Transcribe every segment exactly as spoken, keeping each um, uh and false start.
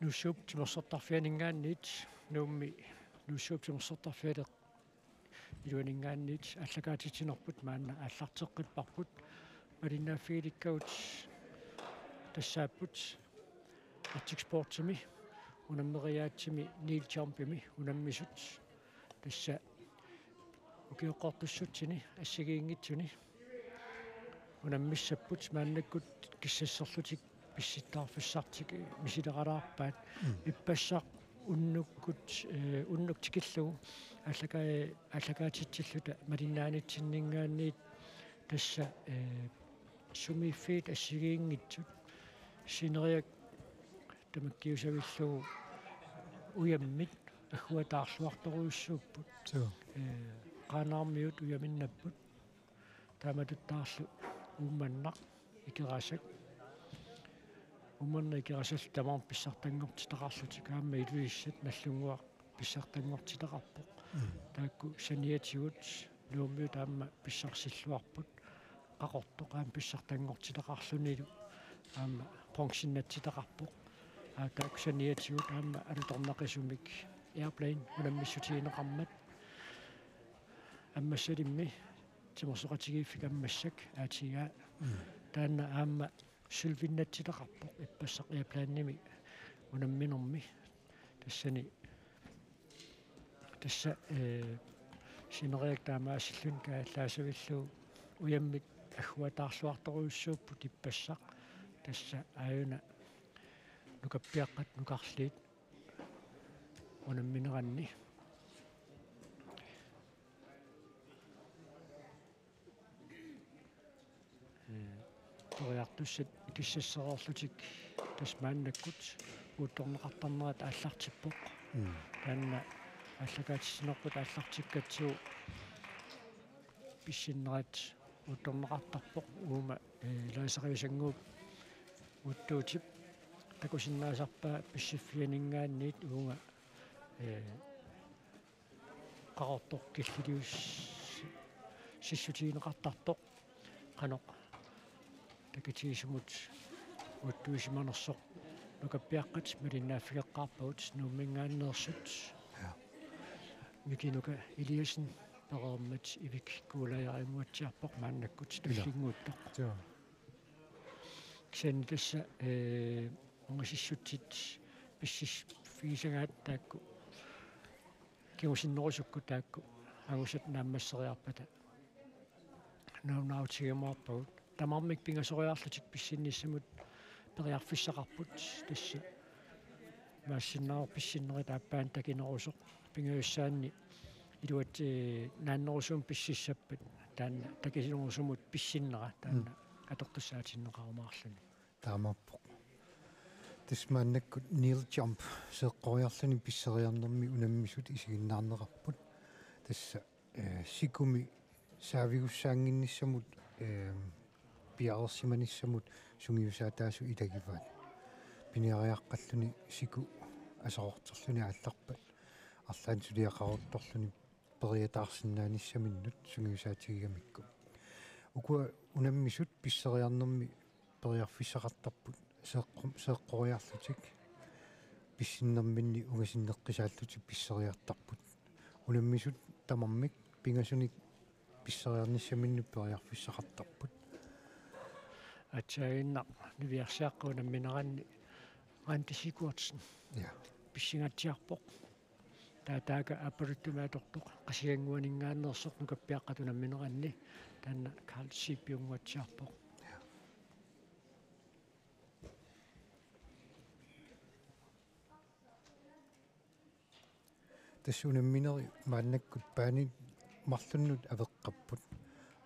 Nuussuup timersortarfianinngaanniit, Nuummi Nuussuup timersortarfiata iluaninngaanniit aallakaatitsinerput maanna aallarteqqipparput. Malinnaaffigilikkagut tassaapput Arctic Sportsimi unammeriaatsimi Neil Jumpimi unammisut. Tassa ukioqqortussutsini assigiinngitsuni unammissapput, maannakkut kissasserlutik pissittaarfissartik misileralaarpaat. Mm. Ippassaq unnukkut, eh, unnuk tikillugu aallaka-, aallakaatitsilluta malinnaanitsinninngaanniit tassa, eh, sumiiffiit assigiinngitsut sineriak tamakkiusavillugu ujammit agguataarluartorujussuupput. Suu. Eh, Qaanaarmiut ujaminnapput. Taamatuttaarlu Uummannaq Ikerasak. Uummannaq Ikerasallu tamarmik pissartanngortitaqarlutik, aamma Ilulissat Nagdlunguaq pissartanngortitaqarpoq. Mm. Taakku saniatigut Nuummiut aamma pissarsilluarput. Qaqortoq aamma pissartanngortitaqarlunilu aamma bronzennatsitaqarpoq. Aa, taakku saniatigut aamma alutornaqisumik Airplane unammissutigineqarmat Ammassalimmi timersoqatigiiffik Ammassak A T A. Mm. Taanna aamma sølvinnatsitaqarpoq ippassaq Airplanemi unamminermi. Tassani, tassa, eh, sineriak taamaasilluni kaajallaasavillugu ujammit agguataarluartorujussuupput ippassaq. Tassa aajuna nukappiaqqat nukarliit unammineranni. Eh, periartussat kissassereerlutik tassa maannakkut uuttorneqartarnerat aallartippoq. Mm. Taanna aallakaatitsinerput aallartikkatsigu pissinnerat uuttorneqartarpoq uuma, eh, Laaseriusannguup uuttuutip takusinnaasarpaa pissiffianinngaanniit uunga, eh, Qaqortoq killilius-, sissutigineqartartoq qanoq takitigisumut uuttuisimanersoq nukappiaqqat malinnaaffigeqqaarpagut Nuumminngaanneersut. Ja. Miki Nuka Eliassen pereermat Ivik Kuulajarinnguatsiarpoq maannakkut. Ila. Tullinnguuttoq. Joo. Kisianni tassa, eh, ungasissutsit pissiffigisagaat taakku kingusinnerusukkut taakku angusat naammasseriarpata nalunaarutigiumaarpagut. Tamarmik pingasoriarlutik pissinnissamut periarfissaqarput, tassa imaassinnaavoq pissinnerit aappaanni takinerusoq. Pingajussaanni iluat, eh, naannerusumik pississappat taanna takinerusumut pissinnera taanna. Mm. Atortussaatinneqarumaarluni. Taamaappoq. Tassa maannakkut Neil Jump seeqqoriarluni pisseriarnermi unammisut isiginnaarneqarput. Tassa, eh, sikumi saavigussaannginnissamut, eh, piareersimanissamut sungiusaataasut ilagivaat. Piniariaqqalluni siku aserorterluni aallarpat arlaannik suliaqaruttorluni periataarsinnaanissaminnut sungiusaatigigamikku. Ukua unammisut pisseriarnermi periarfissaqartarput seeqqu-, seeqqoriarlutik pissinnerminni ungasinneqqisaallutik pisseriartarput. Unammisut tamarmik pingasunik pisseriarnissaminnut periarfissaqartarput. Aatsaannguaq niviarsiaqqat unammineranni Randi Sigurdsen. Ja. Pissingatsiarpoq. Taava taakku aappaluttumik atortoq Qasigiannguaninngaanneersoq nukappiaqqat unammineranni taanna Karl Zeebiunnguatsiarpoq. Ja. Tassa unammineri maannakkut paanit marlunnut aveqqapput.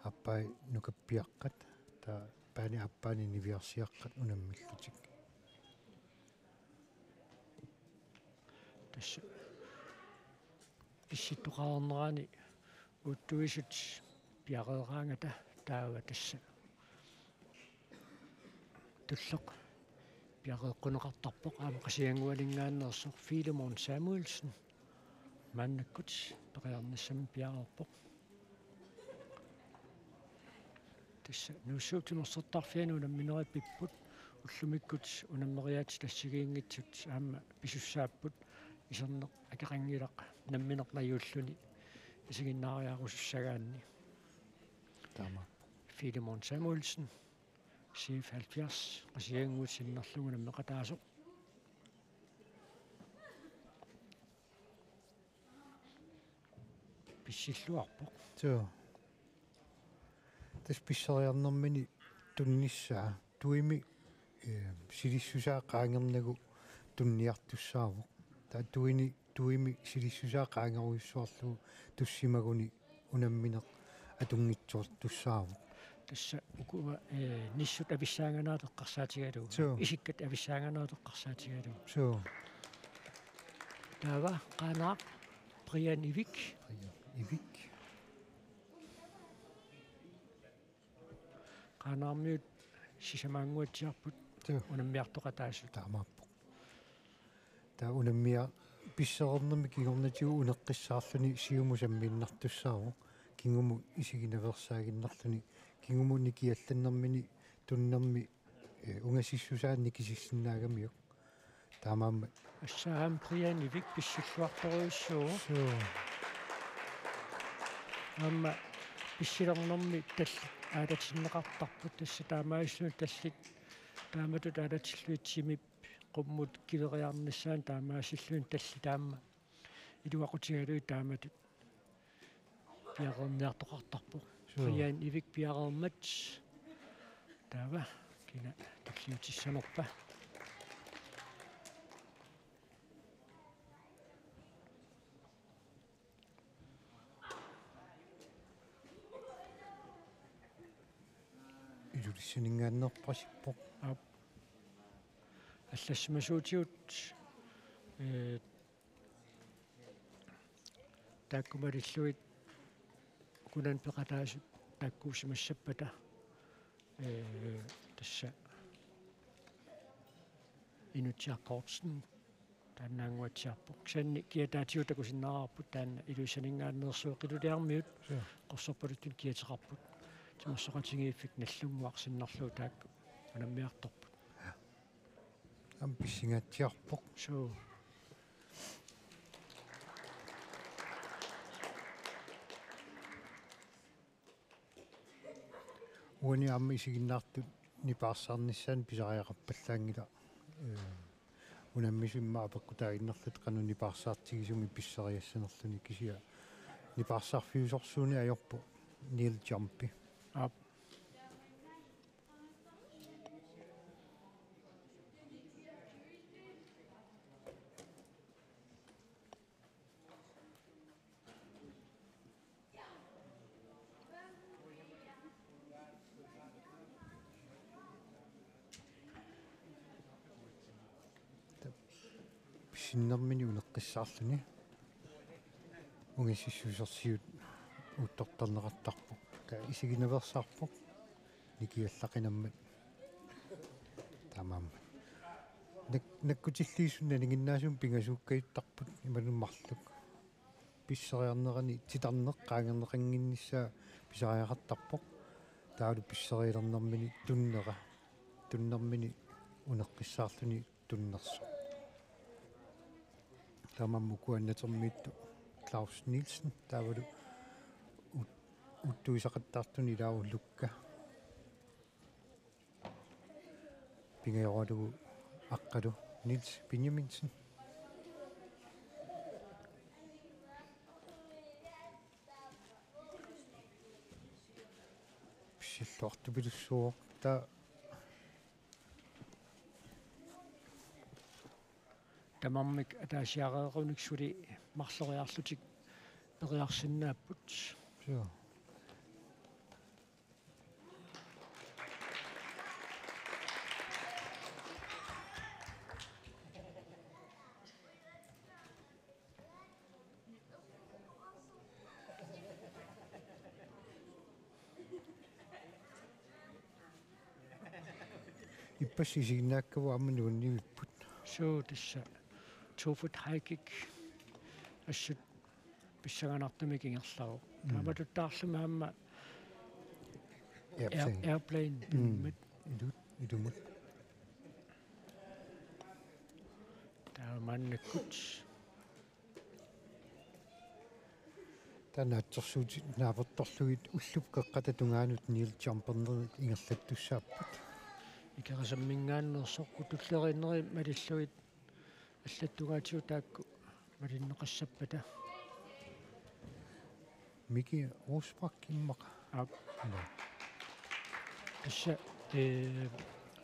Aappai nukappiaqqat, taava paanit aappaanni niviarsiaqqat unammillutik. Tassa pissittoqarnerani uuttuisut piareeraangata taava tassa tulleq piareeqquneqartarpoq aamma Qasigiannguaninngaanneersoq Filemon Samuelsen maannakkut periarnissamut piareerpoq. Tassa Nuussuup timersortarfiani unamminerit pipput, Ullumikkut unammeriaatsit assigiinngitsut aamma pisussaapput, iserneq akeqanngilaq nammineq najuulluni isiginnaariarusussagaanni. Taamaappoq. Filemon Samuelsen, C F halvfjerds, Qasigiannguit sinnerlugu unammeqataasoq. Pissilluarpoq. Suu. Tassa pisseriarnermini tunnissaa tuimi, eh, silissusaa qaangernagu tunniartussaavoq. Taava tuini, tuimi silissusaa qaangerujussuarlugu tussimaguni unammineq atunngitsoortussaavoq. Tassa ukua, eh, nissut avissaanganerat eqqarsaatigalugu. Suu. Isikkat avissaanganerat eqqarsaatigalugu. Suu. Taava Qaanaaq Brian Ivik. Brian Ivik. Qaanaarmiut sisamaannguatsiarput. Suu. Unammiartoqataasut. Taamaappoq. Taava unammia-, pissereernermi kingornatigut uneqqissaarluni siumut sammiinnartussaavoq. Kingumut isiginaveersaaginnarluni. Kingumut nikiallannermini tunnermi, eh, ungasissusaa nikisissinnaagamiuk. Taamaammat. Assaammik Brian Ivik pissilluartorujussuuvoq. Suu. Aamma pissilernermi tallit aalatinneqartarput, tassa taamaalilluni tallit taamatut aalatillugit timip qummut kiveriarnissaanut taamaasilluni tallit aamma iluaqutigalugit taamatut piareerniartoqartarpoq. Suu. Brian Ivik piareermat. Taava kina tulliutissanerpa? Ilulissaninngaanneerpasippoq. Aap. Allassimasuutigut, eh, taakku malillugit ukunani peqataasut taakkuusimassappata, eh, tassa Inutsiaq Kortsen taannaannguatsiarpoq. Kisianni kiataatigut takusinnaavarput taanna Ilulissaninngaanneersuup Qiluliarmiut. Joo. Qorsorpaluttunik kiateqarput. Timersoqatigiiffik Nagdlunguaq sinnerlugu taakku unammiartorput. Aamma pissingaatsiarpoq. Suu. Uani aamma isiginnaartut nipaarsaarnissaannut pisariaqarpallaanngilaq. Ee, unammisut immaqa apeqqutaaginnarlutik qanoq nipaarsaartigisumik pisseriassanerluni, kisianni nipaarsaarfiusorsuuneq ajorpoq Neil Jumpi. Aap. Pissinnermini uneqqissaarluni ungasissusersiut uuttortarneqartarpoq. Taava isiginaveersaarpoq nikiallaqinammat. Taamaammat. Nak-, nakkutilliisunik nalinginnaasumik pingasuukkajuttarput imaluunniit marluk. Pisseriarnerani titarneq qaangerneqannginnissaa pisariaqartarpoq. Taavalu pisserialernermini tunnera. Tunnermini uneqqissaarluni tunnersoq. Taamaammat ukua natermiittut Claus Nielsen, taavalu ut-, uuttuisaqattaartuni ilaavoq Lukka. Pingajoralugu aqqalu Niels Benjaminsen. Pissilluartupilussuuvoq. Taava tamarmik ataasiareerunik suli marloriarlutik periarsinnaapput. Joo. Ippassaq isiginnaakkavut aamma nuannivipput. Suu, tassa two foot high kick assut pissanganartumik ingerlavoq. Mm. Taamatuttaarlumi aamma air-, airplane. Airplane. Mm. Ilumut, ilumut. Taava maannakkut. Taanna atsersuutit naapertorlugit ullup qeqqata tungaanut Neil Jumpernerit ingerlattussaapput. Ikerasamminngaanneersoq, tulleriinneri malillugit allattugaatigut taakku malinneqassappata. Miki Rosbach immaqa. Aap. Nå. Tassa, eh,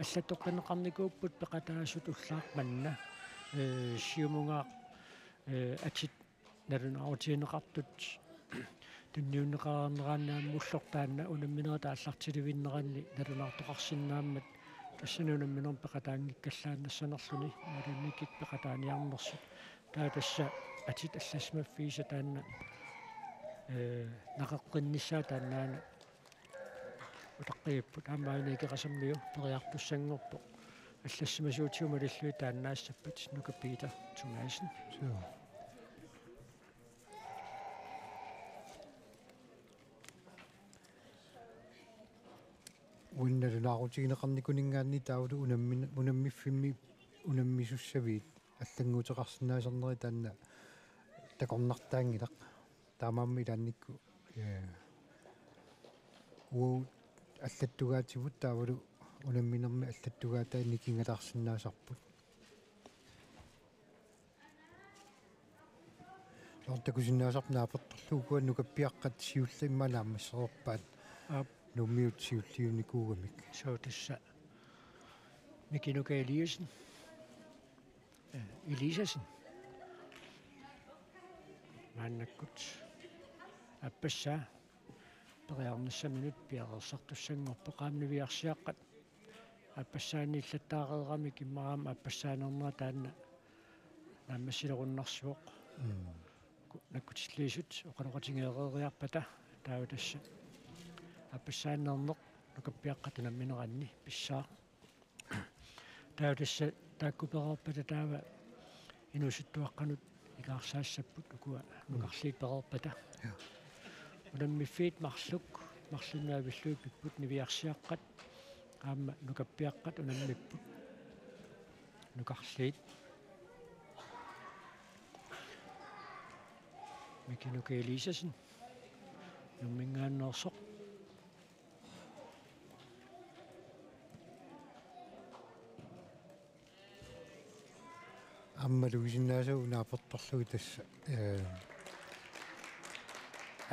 allattoqqinneqarnikuupput peqataasut ullaaq manna, eh, siumungaaq, eh, atit nalunaarutigineqartut tunniunneqareernerannut aamma ulloq taanna unamminerit aallartilivinneranni nalunaartoqarsinnaammat tassani unamminermi peqataanngikkallaannassanerluni, imaluunniit peqataaniarnersut. Taava tassa atit allassimaffiisa taanna, eh, naqeqqinnissaa taannaana utaqqiipput. Aamma aana Ikerasammiu periartussanngorpoq. Allassimasuutigut malillugit taannaassappat Nuka Peter Thomassen. Suu. Uinnalu naarutigineqarnikuninngaanniit taavalu unammin-, unammiffimmi unammisussaviit allannguuteqarsinnaasarnerit taanna takornartaanngilaq. Taamaammat ilaannikkut, eh, uagut allattugaatigut taavalu unamminermi allattugaatai nikingalaarsinnaasarput. Soorlu takusinnaasarput naapertorlugu ukua nukappiaqqat siulliit immaqa naammassereerpaat. Aap. Nuummiut siulliunikuugamik. Suu, tassa Miki Nuka Eliasen. Eh, Eliasen. Maannakkut aappassaa periarnissaminut piareersartussanngorpoq, aamma niviarsiaqqat aappassaanniillattaareeramik immaqa aamma aappassaaneernerat taanna naammassilerunnarsivoq. Mm. Ku-, nakkutilliisut oqaloqatigeereeriarpata taava tassa aappassaaneerneq nukappiaqqat unammineranni pissaaq. Taava tassa taakku pereerpata taava inuusuttuaqqanut ikaarsaassapput ukua nukarliit pereerpata. Ja. Unammiffiit marluk, marlunnik avillugit pipput niviarsiaqqat, aamma nukappiaqqat unammipput. Nukarliit. Miki Nuka Eliasen. Nuumminngaanneersoq. Aamma luisinnaasavut naapertorlugit tassa, eh,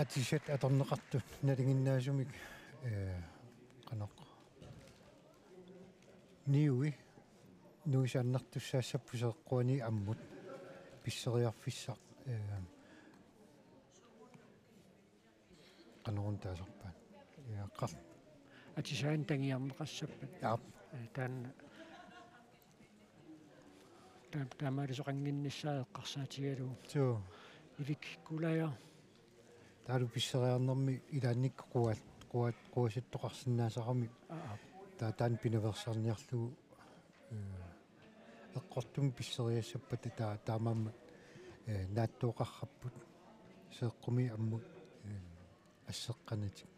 atisat atorneqartut nalinginnaasumik, eh, qanoq. Niui, nuisaannartussaassapput seeqquani ammut pisseriarfissaq, eh, qanoruna taasarpaat. Ja, qar-. Atisaannik tangiarneqassappat. Aap. Eh, taanna. Taam-, taamaalisoqannginnissaa eqqarsaatigalugu. Suu. Ivik Kulaja. Taavalu pisseriarnermi ilaannikkut quat-, quat-, quasittoqarsinnaasarami. Aap. Taa-, taanna pinaveersaarniarlugu, eh, eqqortumik pisseriassappata taa-, taamaammat, eh, naatsooqarrapput. Seeqqumi ammut, eh, asseqqanatik.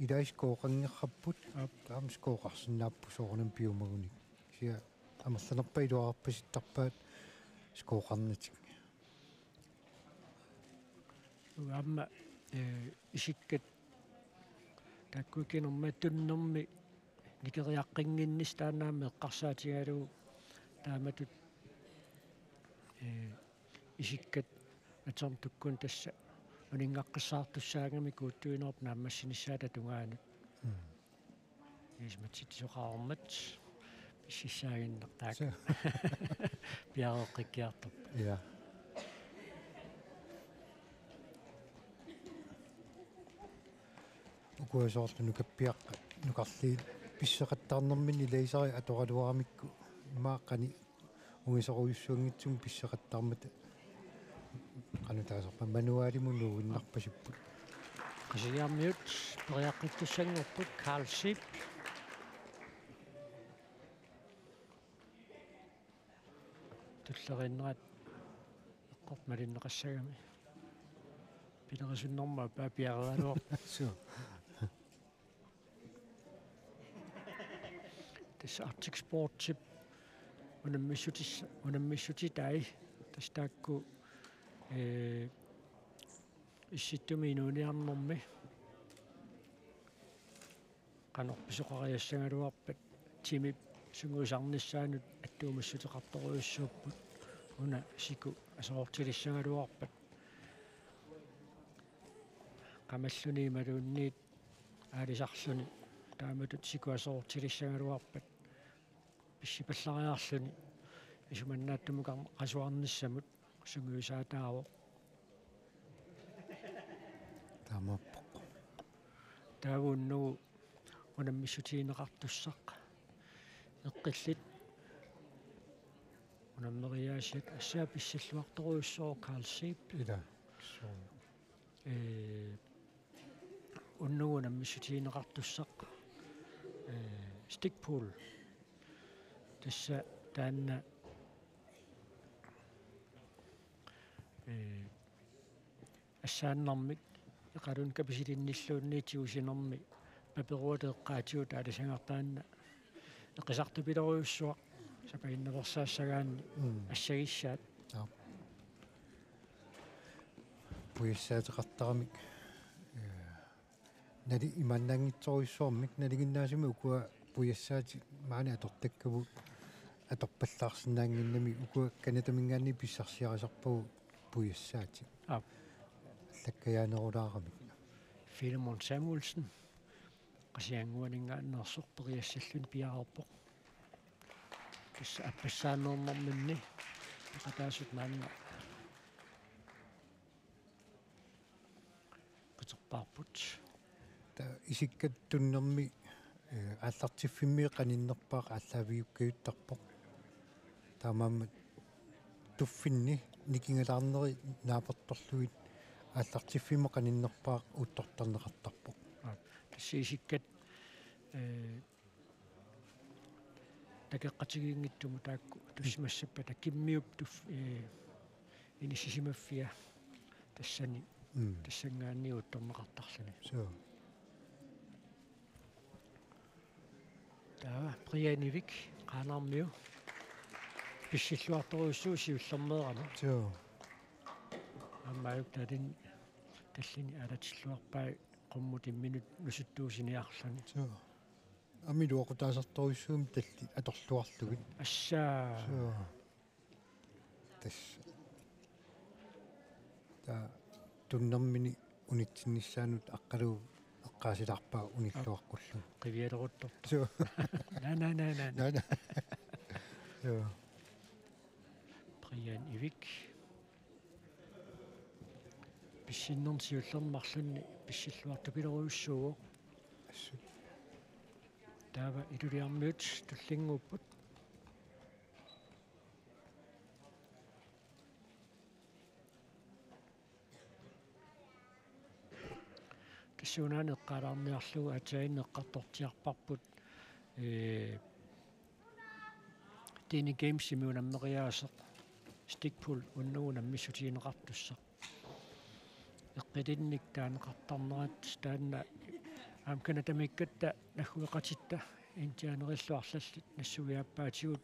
Ilai skooqanngikkapput. Aap. Taama skooqarsinnaapput soorunami piumagunik. Kisianni amerlanerpaat iluarpasittarpaat skooqarnatik. Aamma, eh, isikkat taakku ikinermi tunnermi nikeriaqqinnginnissaq taanna aamma eqqarsaatigalugu taamatut, eh, isikkat atortukkunik tassa uninngaqqissaartussaagami kuuttuinerup naammassinissaata tungaanut. Mm. Ismatsitsisoqarmat pississaaginnartaaq. Suu. Piareeqqikkiartorpoq. Ja. Ukua soorlu nukappiaqqat, nukarliit pisseqattaarnerminni laseri atoraluaramikku immaqa qanoq ungasorujussuanngitsumik pisseqattaarmata qanoq taasarpaat, manualimut nuuinnarpasipput. Qasigiarmiut periaqqittussanngorput, Karl Zeeb. Tulleriinnerat eqqortoq malinneqassagami. Pilerisunnerma paapiaraluar. Suu. Tassa Arctic Sportsip Unammissutis-, unammissutitai tassa taakku, ee, Issittumi inuuniarnermi qanoq pisoqariassagaluarpat timip sungiusarnissaanut attuumassuteqartorujussuupput, una siku aserortilissagaluarpat qamalluni imaluunniit aalisarluni taamatut siku aserortilissagaluarpat pissipallariarluni isumannaattumut qasuarnissamut sungiusaataavoq. Taamaappoq. Taava unnugu unammissutigineqartussaq eqqillit unammeriaasiat, tassa pissilluartorujussuuvoq Karl Zeeb. Ilaa. Suu. Ee, unnugu unammissutigineqartussaq, ee, Stig Poul. Tassa taanna, ee, assaannarmik Iqaluunniit Kapisilinniluunniit tigusinermi paperuata eqqaatigut aalisagaq taanna eqqisartupilorujussuaq sapaginnaveersaassagaanni. Mm. Assagissaat. Aap. Pujassaateqartaramik, ee, nali-, imaannaanngitsorujussuarmik nalinginnaasumik ukua pujassaatit maani atortakkavut atorpallaarsinnaannginnami, ukua Canadaminngaanniit pissarsiarisarpagut pujassaatit. Aap. Allakkajaanerulaaramik. Filemon Samuelsen, Qasigiannguaninngaanneersoq, periassalluni piareerpoq. Tassa appassaanneernerminni peqataasut maanna qiterpaarput. Taava isikkat tunnermi, ee, aallartiffimmi qaninnerpaaq aallaaviukkajuttarpoq. Taamaammat tuffinni nikingalaarneri naapertorlugit aallartiffimmi qaninnerpaaq uuttortarneqartarpoq. Aa, tassa isikkat, ee, takoqqatigiinngitsumut taakku tussimassappata Kimmiup tuf-, ee, inissisimaffia tassani, mm, tassanngaanniit uuttorneqartarluni. Suu. Taava Brian Ivik, Qaanaarmiu, pissilluartorujussuuvoq siullermeerami. Suu. Aamma ajuk tallini, tallini aalatilluarpai qummut imminut nusuttuusiniarluni. Suu. Aamma iluaqutaasartorujussuuvoq tallit atorluarlugit. Assaa. Suu. Tassa. Taava tunnermini unitsinnissaanut Aqqaluup eqqaasilaarpaa unilluaqqullugu. Qivialeruttortoq. Suu. Naa, naa, naa, naa. Naa, naa. Suu. Brian Ivik. Pissinnerni siullerni marlunni pissilluartupilorujussuuvoq. Assut. Taava Ilulissarmiut tullinnguupput. Tassuunaana eqqaalaarniarlugu aatsaannguaq eqqartortiarparput, ee, Dene Gamesimi unammeriaaseq Stig Poul unnugu unammissutigineqartussaq. Eqqilinnik taaneqartarnerat taanna aamma Canadamiikkatta naggueqatitta indianerillu arlallit nassuiaappaatigut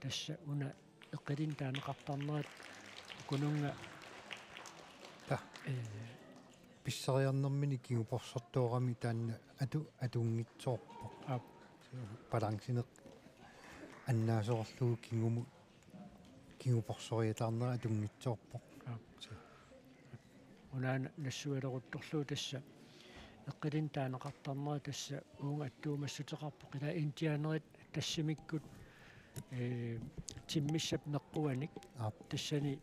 tassa una eqqilinnik taaneqartarnerat ukununnga. Taa. Ee. Pissariarnermini kinguporsortoorami taanna atu-, atunngitsoorpoq. Aap. Balanceneq annaasoorlugu kingumut kinguporsoriataarnera atunngitsoorpoq. Aap. Suu. Unaana nassuialeruttorlugu tassa eqqilinnik taaneqartarnera tassa uunga attuumassuteqarpoq, ila indianerit tassimikkut, ee, timmissap neqquanik. Aap. Tassani,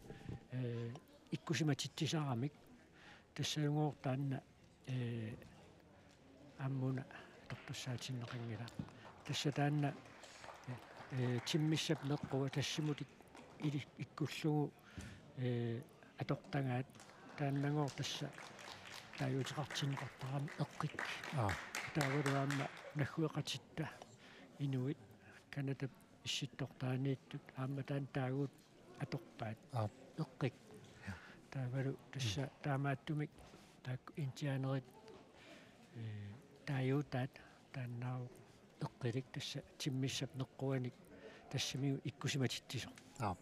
ee, ikkusimatittisaramik. Tassaluunniit taanna, ee, aamma una atortussaatinneqanngilaq. Tassa taanna, ee, timmissap neqqua tassimut ik-, ili-, ikkullugu, ee, atortagaat, taannagooq tassa taaguuteqartinneqartarami eqqik. Aa. Taavalu aamma naggueqatitta inuit Canadap issittortaaniittut aamma taanna taaguut atorpaat. Aap. Eqqik. Ja. Taavalu tassa, mm, taamaattumik taakku indianerit, ee, taaguutaat taannaavoq eqqilik tassa timmissap neqquanik tassami ikkusimatitsisoq. Aap.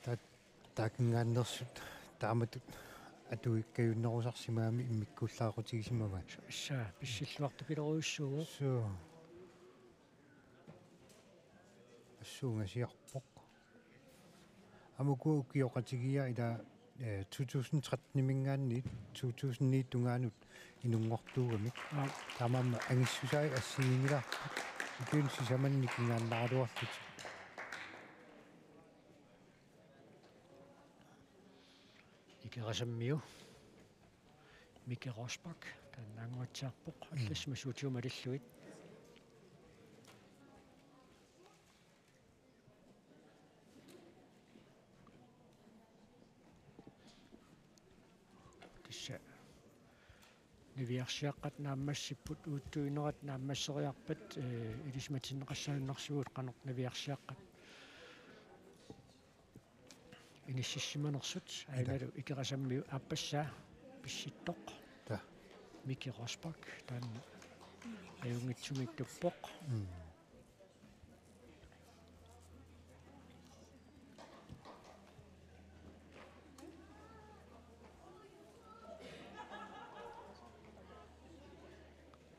Ta-, taakinngaanneersut taamatut atuikkajunnerusarsimagami immikkuullaaqutigisimavaat. Tassa pissilluartupilorujussuu. Suu. Assut ungasiarpoq. Aamma ukua ukioqatigiit ila, eh, to tusind tretten-imiingaanniit to tusind ni tungaanut inunngortuugamik. Aap. Taamaammat angissusaat assigiinngilaarput. Ukiuni sisamani nikingaannaraluarlutik. Ikerasammiu Miki Rosbach, taanna anguatsiarpoq, mm, allassimasut ukiut malillugit. Tassa niviarsiaqqat naammassipput, uuttuinerat naammasseriarpat, eh, ilisimatinneqassagunarsivugut qanoq niviarsiaqqat inississimanersut. Ila. Aajuna Ikerasammiu aappassaa pissittoq. Ta. Miki Rosbach, taanna ajunngitsumik tuppoq. Mm.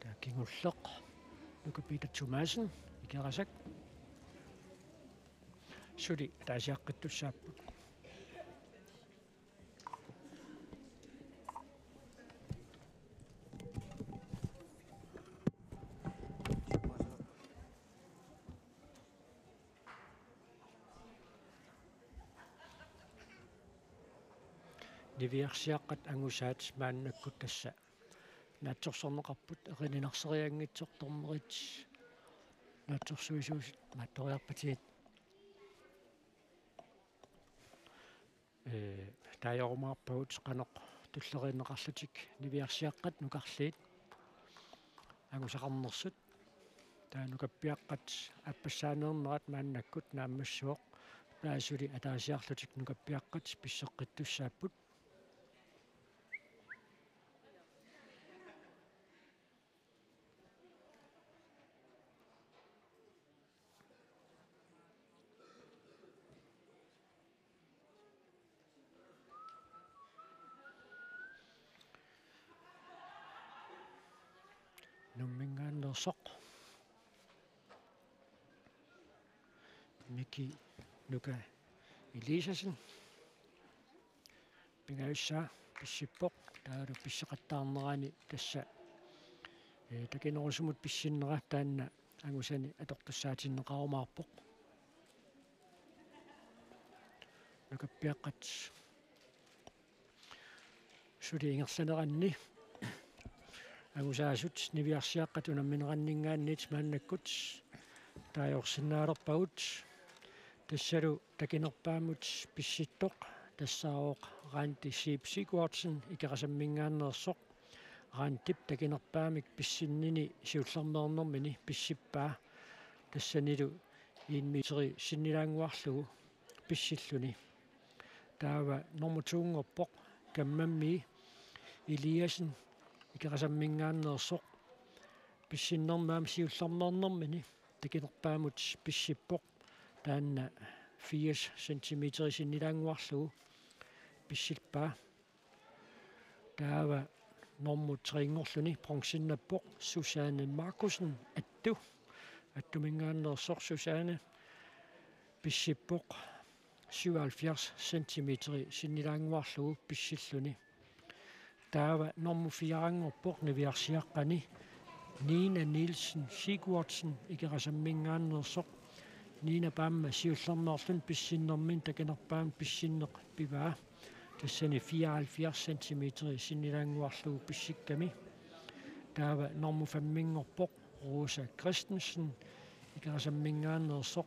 Taava kingulleq Nuka Peter Thomassen, Ikerasak. Suli ataasiaqqittussaapput. Niviarsiaqqat angusaat maannakkut tassa naatsorsorneqarput, erininarserianngitsoq dommerit naatsorsuisuusut maattoriarpatigit. Ee, taajorumaarpagut qanoq tulleriinneqarlutik niviarsiaqqat nukarliit angusaqarnersut. Taava nukappiaqqat aappassaaneernerat maannakkut naammassivoq. Taava suli ataasiarlutik nukappiaqqat pisseqqittussaapput. Nuumminngaanneersoq Miki Nuka Eliassen. Pingajussaa pissippoq, taavalu pisseqattaarnerani tassa, ee, takinerusumut pissinnera taanna angusani atortussaatinneqarumaarpoq. Nukappiaqqat suli ingerlaneranni angusaasut niviarsiaqqat unammineranninngaanniit maannakkut taajorsinnaalerpagut. Tassalu takinerpaammut pissittoq tassaavoq Randi Siip Sigurdsen Ikerasamminngaanneersoq. Randip takinerpaamik pissinnini siullermeernermini pissippaa. Tassanilu en meteri sinnilaannguarlugu pissilluni. Taava normu to-nngorpoq Kammammii Eliassen Ikerasamminngaanneersoq. Pissinnermi aamma siullermeernermini takinerpaammut pissippoq. Taanna firs centimeter sinnilaannguarlugu pissippaa. Taava normu tre-nngorluni bronzennappoq Susanne Markussen Attu. Attuminngaanneersoq Susanne pissippoq syvoghalvfjerds centimeter sinnilaannguarlugu pissilluni. Taava normu fire-nngorpoq niviarsiaqqani Nina Nielsen Sigurdsen Ikerasamminngaanneersoq. Ninap aamma siullermeerluni pissinnermini takinerpaamik pissinneq pivaa. Tassani fireoghalvfjerds centimeter sinnilaannguarlugu pissikkami. Taava normu fem-nngorpoq Rosa Christensen Ikerasamminngaanneersoq.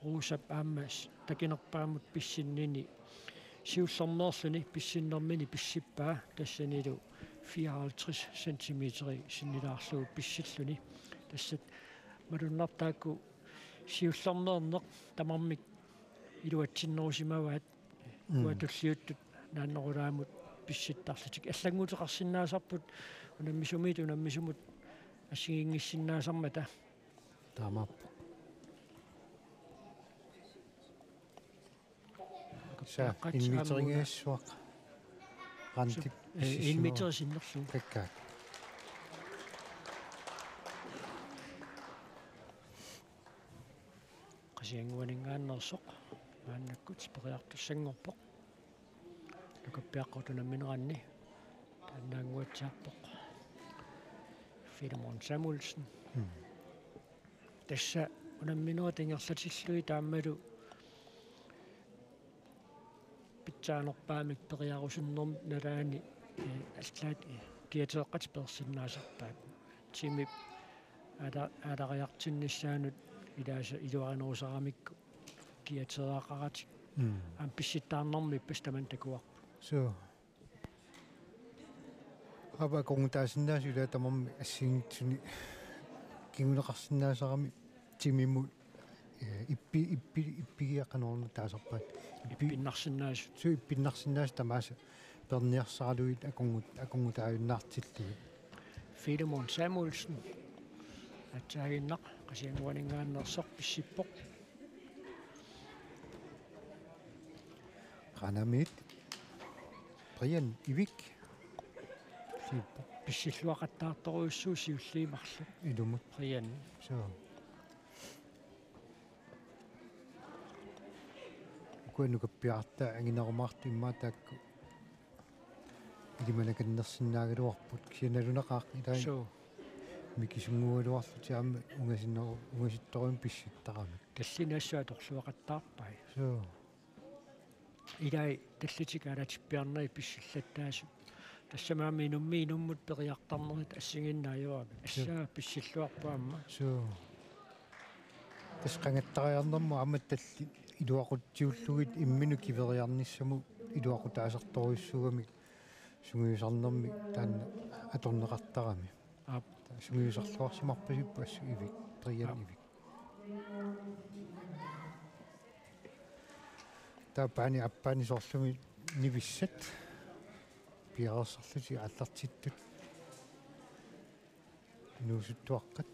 Rosap aamma s-, takinerpaammut pissinnini siullermeerluni pissinnermini pissippaa, tassanilu fireoghalvtreds centimeter sinnilaarlugu pissilluni. Tassa malunnarpoq taakku siullermeerneq tamarmik iluatsinnerusimavaat. Mm. Uanga tulliuttut naannerulaamut pissittarlutik. Allannguuteqarsinnaasarput unammisumiit unammisumut assigiinngissinnaasarmata. Taamaappoq. Saa, ilaaqqat en meterinngaassuaq. Randip, eh, en meteri sinnerlugu. Kakkaak. Qasigiannguaninngaanneersoq maannakkut periartussanngorpoq. Nukappiaqqat unammineranni taannaannguatsiarpoq Filemon Samuelsen. Mm. Tassa unamminerat ingerlatillugit taamalu pitsaanerpaamik periarusunnermik nalaani, eh, allaat, eh, kiateeqqatit peersinnaasarpaat. Timip aala-, aalariartinnissaanut ilaasa iluarinerusaramikku kiateeraqaratik. Mm. Aamma pissittaarnermi ippassaq tamanna takuarput. Suu. Aap, akornutaasinnaasut ilaat tamarmik assigiinngitsuni kinguneqarsinnaasarami timimut, eh, ippi-, ippi-, ippigiaq qanoq taasarpaat. Ippi-, ippinnarsinnaasut. Suu, ippinnarsinnaasut tamaasa peerniarsaralugit akornut-, akornutaajunnaartillugit. Filemon Samuelsen. Atsaaginnaq Qasigiannguaninngaanneersoq pissippoq. Qaanamiit Brian Ivik. Siippoq. Pissilluaqattaartorujussuuvoq siulliit marluk. Ilumut. Brian. Suu. Ukua nukappiarta anginerumaartut immaqa taakku ilimanaakannersinnaagaluarput kisianni nalunaqaaq ilai. Suu. Mikisunnguugaluarlutik aamma ungasinneru-, ungasittorujummik pissittaramik. Tallimat assut atorluaqattaarpai. Suu. Ilai tallitik aalatippiarnerit pissillattaasut. Tassami aamma inummiit inummut periartarnerit assigiinnaat ajoramik. Suu. Assaa pissilluarpoq aamma. Suu. Tassa qangattariarnermut aamma tallit iluaqutsiullugit imminut kiveriarnissamut iluaqutaasartorujussuugamik sungiusarnermik taanna atorneqartarami. Aap. Sungiusarluarsimarpasippoq assut Ivik, Brian. Aap. Ivik. Taava aappaani, aappaani soorlumi nivissat piareersarlutik aallartittut. Inuusuttuaqqat.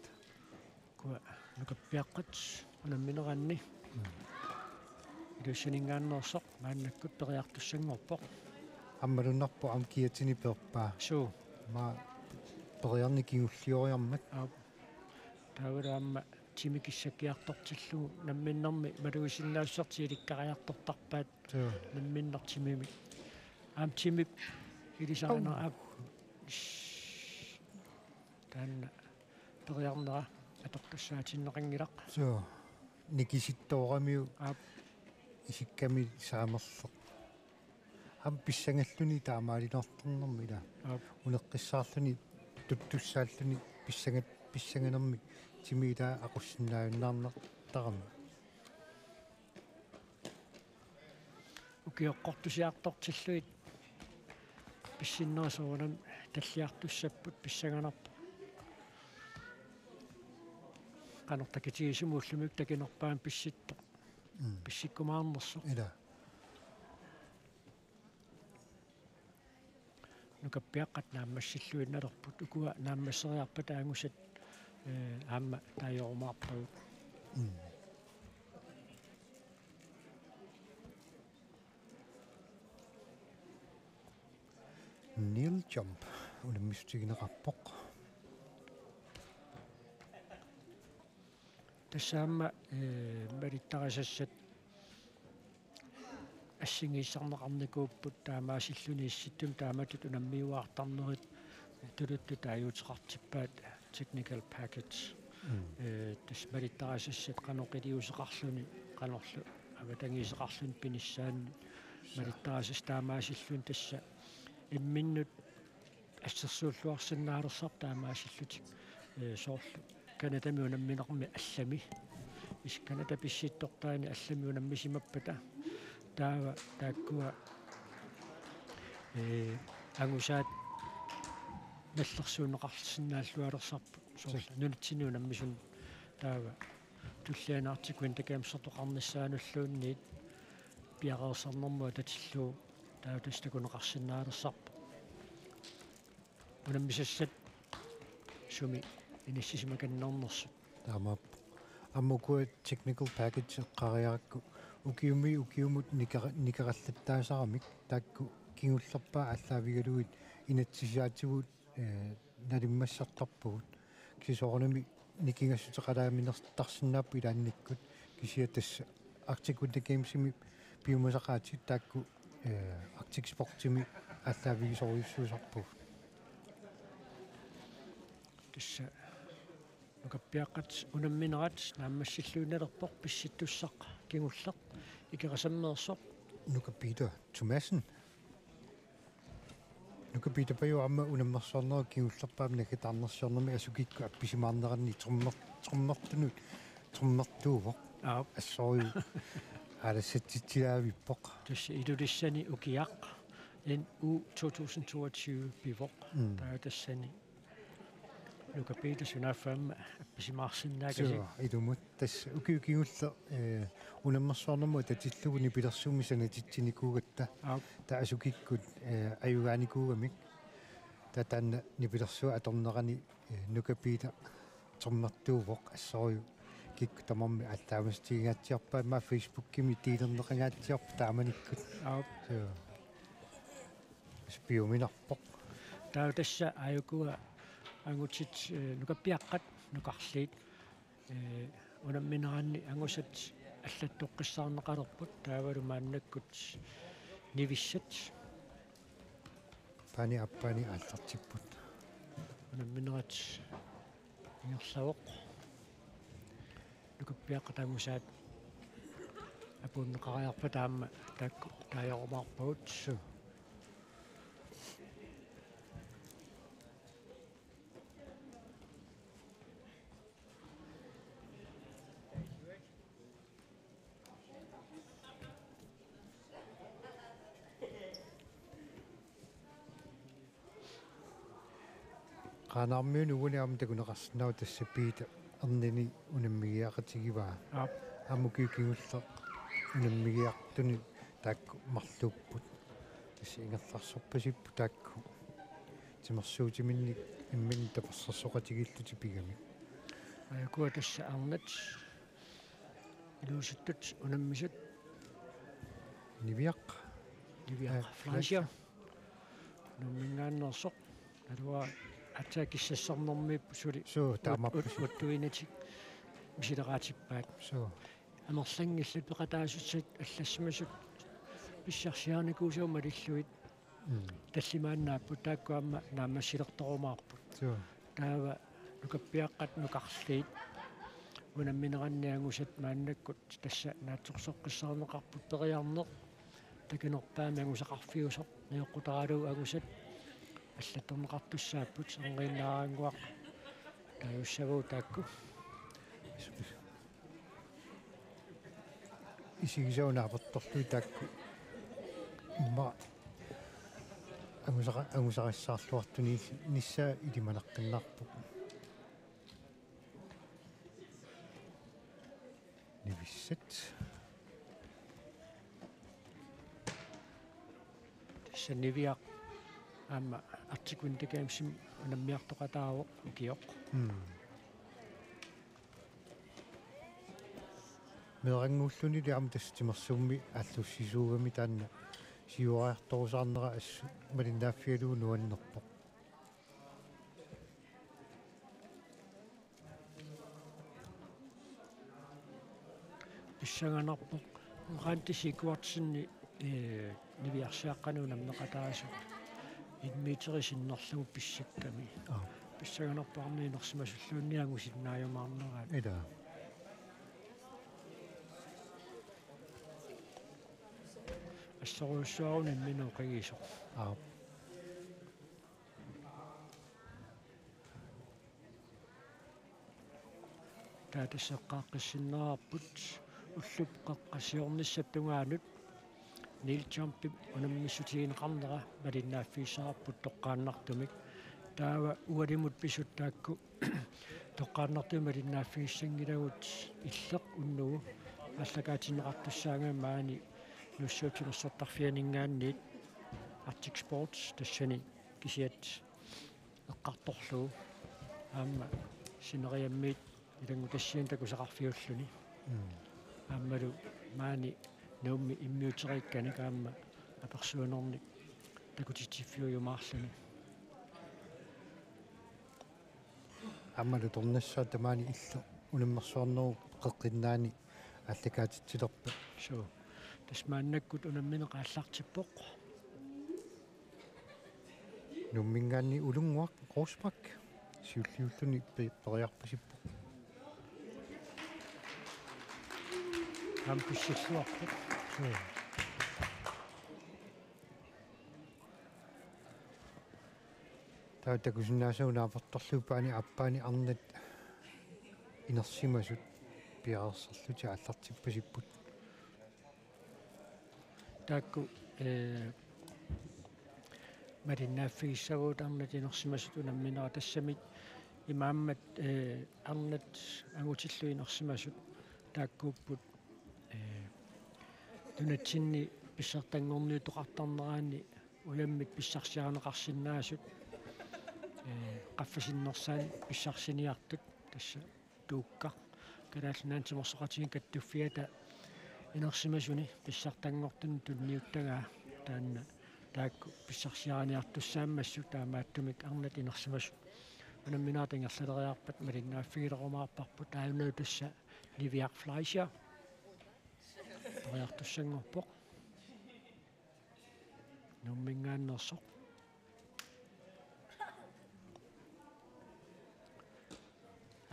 Ukua nukappiaqqat unammineranni. Mm. Iluassaninngaanneersoq maannakkut periartussanngorpoq. Aamma malunnarpoq aamma kiatini peerpaa. Suu. Aamma periarneq kingullioriarmat. Aap. Taavalu aamma timi kissakkiartortillugu namminnermi malugisinnaassusertik ilikkariartortarpaat. Suu. Namminneq timimik. Aamma timip ilisarina. Au. Aap. Taanna periarnera atortussaatinneqanngilaq. Suu. Nikisittooramiuk. Aap. Isikkami saamerleq. Aamma pissangalluni taamaaliortarnermi ilaa. Aap. Uneqqissaarluni tuttussaalluni pissangat-, pissanganermik timi ilaa aqussinnaajunnaartarami. Ukioqqortusiartortillugit pissinnerit soorunami talliartussapput pissanganarpoq. Qanoq takitigisumik ullumikkut takinerpaamik pissittoq. Mm. Pissikkumaarnersoq. Ilaa. Nukappiaqqat naammassillugit nalerput ukua naammasseriarpata angusat, eh, aamma taajorumaarpagut. Mm. Kneel jump unammissutigineqarpoq. Tassa aamma, eh, malittarisassat assigiissarneqarnikuupput taamaasilluni issittumi taamatut unammiuaartarnerit tuluttut taaguuteqartippaat technical package. Mm. Eh, tassa malittarisassat qanoq iliuuseqarluni, qanorlu avatangiiseqarluni pinissaanni malittarisassat taamaasilluni tassa imminnut assersuulluarsinnaalersarput taamaasillutik, eh, soorlu Canadami unamminermi allami. Is Canada pissittortaani allami unammisimappata. Taava taakkua, eh, angusaat nallersuunneqarsinnaallualersarput. Soorlu nunatsinni unammisuni taava tulliani Arctic Winter Gamesertoqarnissaanulluunniit piareersarnermut atatillugu taava tassa takuneqarsinnaalersarpoq. Unammisassat sumi inissisimakannernersut. Taamaappoq. Aamma ukua technical package eqqariarakku Ukiumi ukiumut nikera-, nikerallataasaramik taakku kingullerpaat aallaavigalugit inatsisisaatigut, eh, nalimmassartarpugut. Kisianni soorunami nikingassuteqalaaminertarsinnaapput ilaannikkut, kisianni tassa Arctic Winter Gamesimi piumasaqaatit taakku, eh, Arctic Sportimi aallaavigisorujussuusarpugut. Tassa nukappiaqqat unamminerat naammassilluinnalerpoq pissittussaq kingulleq Ikerasammeersoq. Nuka Peter Thomassen. Nuka Peter Pajo aamma unammersuarnerup kingullerpaamik naggataarnersiornermi asukikkut appisimaarneranni trommer-, trommertunut trommertuuvoq. Aap. Assorujuk. Aalassatsitsilaavippoq. Tassa Ilulissani ukiaq N U to tusind toogtyve pivoq. Mm. Taava tassani Nuka Peter sunaaffa aamma appisimaarsinnaakasik. Suu, ilumut. Tassa ukiut kingulleq, eh, unammersuarnermut atatillugu nipilersuummi sanatitsinikuugatta. Aap. Taava asukikkut, eh, ajugaanikuugamik. Taava taanna nipilersuup atornerani, eh, Nuka Peter trommertuuvoq assorujuk. Kikkut tamarmik aallaavigassaqangaatsiarpaat, aamma Facebookimi delerneqangaatsiarpoq taamanikkut. Aap. Suu. Tassa piuminarpoq. Taava tassa aajukua angutit, eh, nukappiaqqat, nukarliit, eh, unammineranni angusat allattoqqissaarneqalerput, taavalu maannakkut nivissat. Aappaani aappaani aallartipput. Unamminerat ingerlavoq. Nukappiaqqat angusaat apuunneqariarpata aamma taakku taajorumaarpagut. Suu. Qaanaarmiuni uani aamma takuneqarsinnaavoq tassa Peter Erneni unammigiaqatigivaa. Aap. Aamma ukiut kingulleq unammigiartuni taakku marluupput. Tassa ingerlarsorpasipput taakku. Timersuutiminnik imminnik tapersersoqatigiillutik pigamik. Aajukua tassa arnat ilusittut unammisut. Niviaq. Niviaq. Eh, Fleischer. Fleischer. Unamminngaanneersoq. Naluara aatsaat kissassarnermiippoq suli. Suu, ut-, taamaappoq. Ut-, uttuinatik misileqaatippaat. Suu. Amerlanngillat peqataasussat allassimasut pissarsiarinikuusavut malillugit. Mm. Tallimaannaapput taakku aamma naammassilertorumaarput. Suu. Taava nukappiaqqat nukarliit unammineranni angusat maannakkut tassa naatsorsoqqissaarneqarput periarneq takinerpaamik angusaqarfiusoq nioqqutaralugu angusat allattorneqartussaapput, erniinnaarannguaq taagussavagut taakku. Isigisavut naapertorlugit taakku immaqa angusara-, angusarissaarluartunissaa ilimanaqqinnarpoq. Nivissat. Tassa Niviaq aamma Arctic Winter Gamesimi unammiartoqataavoq ukioq. Mm. Meerannguullunili aamma tassa timersuummi aallussisuugami taanna siuariartorusaarnera assut malinnaaffigalugu nuannerpoq. Pissanganarpoq. Randi Sigurdsen, eh, niviarsiaqqanik unammeqataasoq en meter sinnerlugu pissakkami. Aa. Pissanganarpoq arnat inersimasulluunniit angusinnaajumaarneraat. Ilaa. Assorujussuaruna imminut oqigisoq. Aa. Taava tassa eqqaaqqissinneqarput ullup qeqqasiornissap tungaanut Neil Jumpip unammissutigineqarnera malinnaaffigissavarput toqqaannartumik. Taava ualimut pisut taakku toqqaannartumik malinnaaffigissanngilakka. Illeq unnugu aallakaatinneqartussaagami maani Nuussuup Timersortarfianinngaanniit Arctic Sports tassani kisiat eqqartorlugu aamma sineriammiit ilanngutassiami takusaqarfiulluni. Mm. Aammalu maani Nuummi immiuteriikkanik aamma apersuinernik takutitsiffiujumaarluni. Aammalu tornassaat tamaani illu unammersuarnerup qeqqinnaani aallakaatitsilerpat. Suu. Tassa maannakkut unammineq aallartippoq. Nuumminngaanniit Ulunnguaq Rosbach siulliulluni pe-, periarpasippoq. Aamma pissilluarpoq. Suu. Taava takusinnaasagut naapertorlugu paani aappaani arnat inersimasut piareersarlutik aallartippasipput. Taakku, eh, malinnaaffigissavagut arnat inersimasut unamminerat, tassami imaammat, eh, arnat angutillu inersimasut taakkuupput, eh, nunatsinni pissartanngorniutoqartarneraanni ujammik pissarsiarineqarsinnaasut, eh, qaffasinnersaannik pissarsiniartut tassa Tuukka, Kalaallit Nunaanni Timersoqatigiit Kattuffiata inersimasuni pissartanngortuni tunniuttagaa, taanna taakku pissarsiariniartussaammassuk, taamaattumik arnat inersimasut unamminerat ingerlaleriarpat malinnaaffigilerumaarparput. Taanna tassa Niviaq Fleischer periartussanngorpoq. Nuumminngaanneersoq.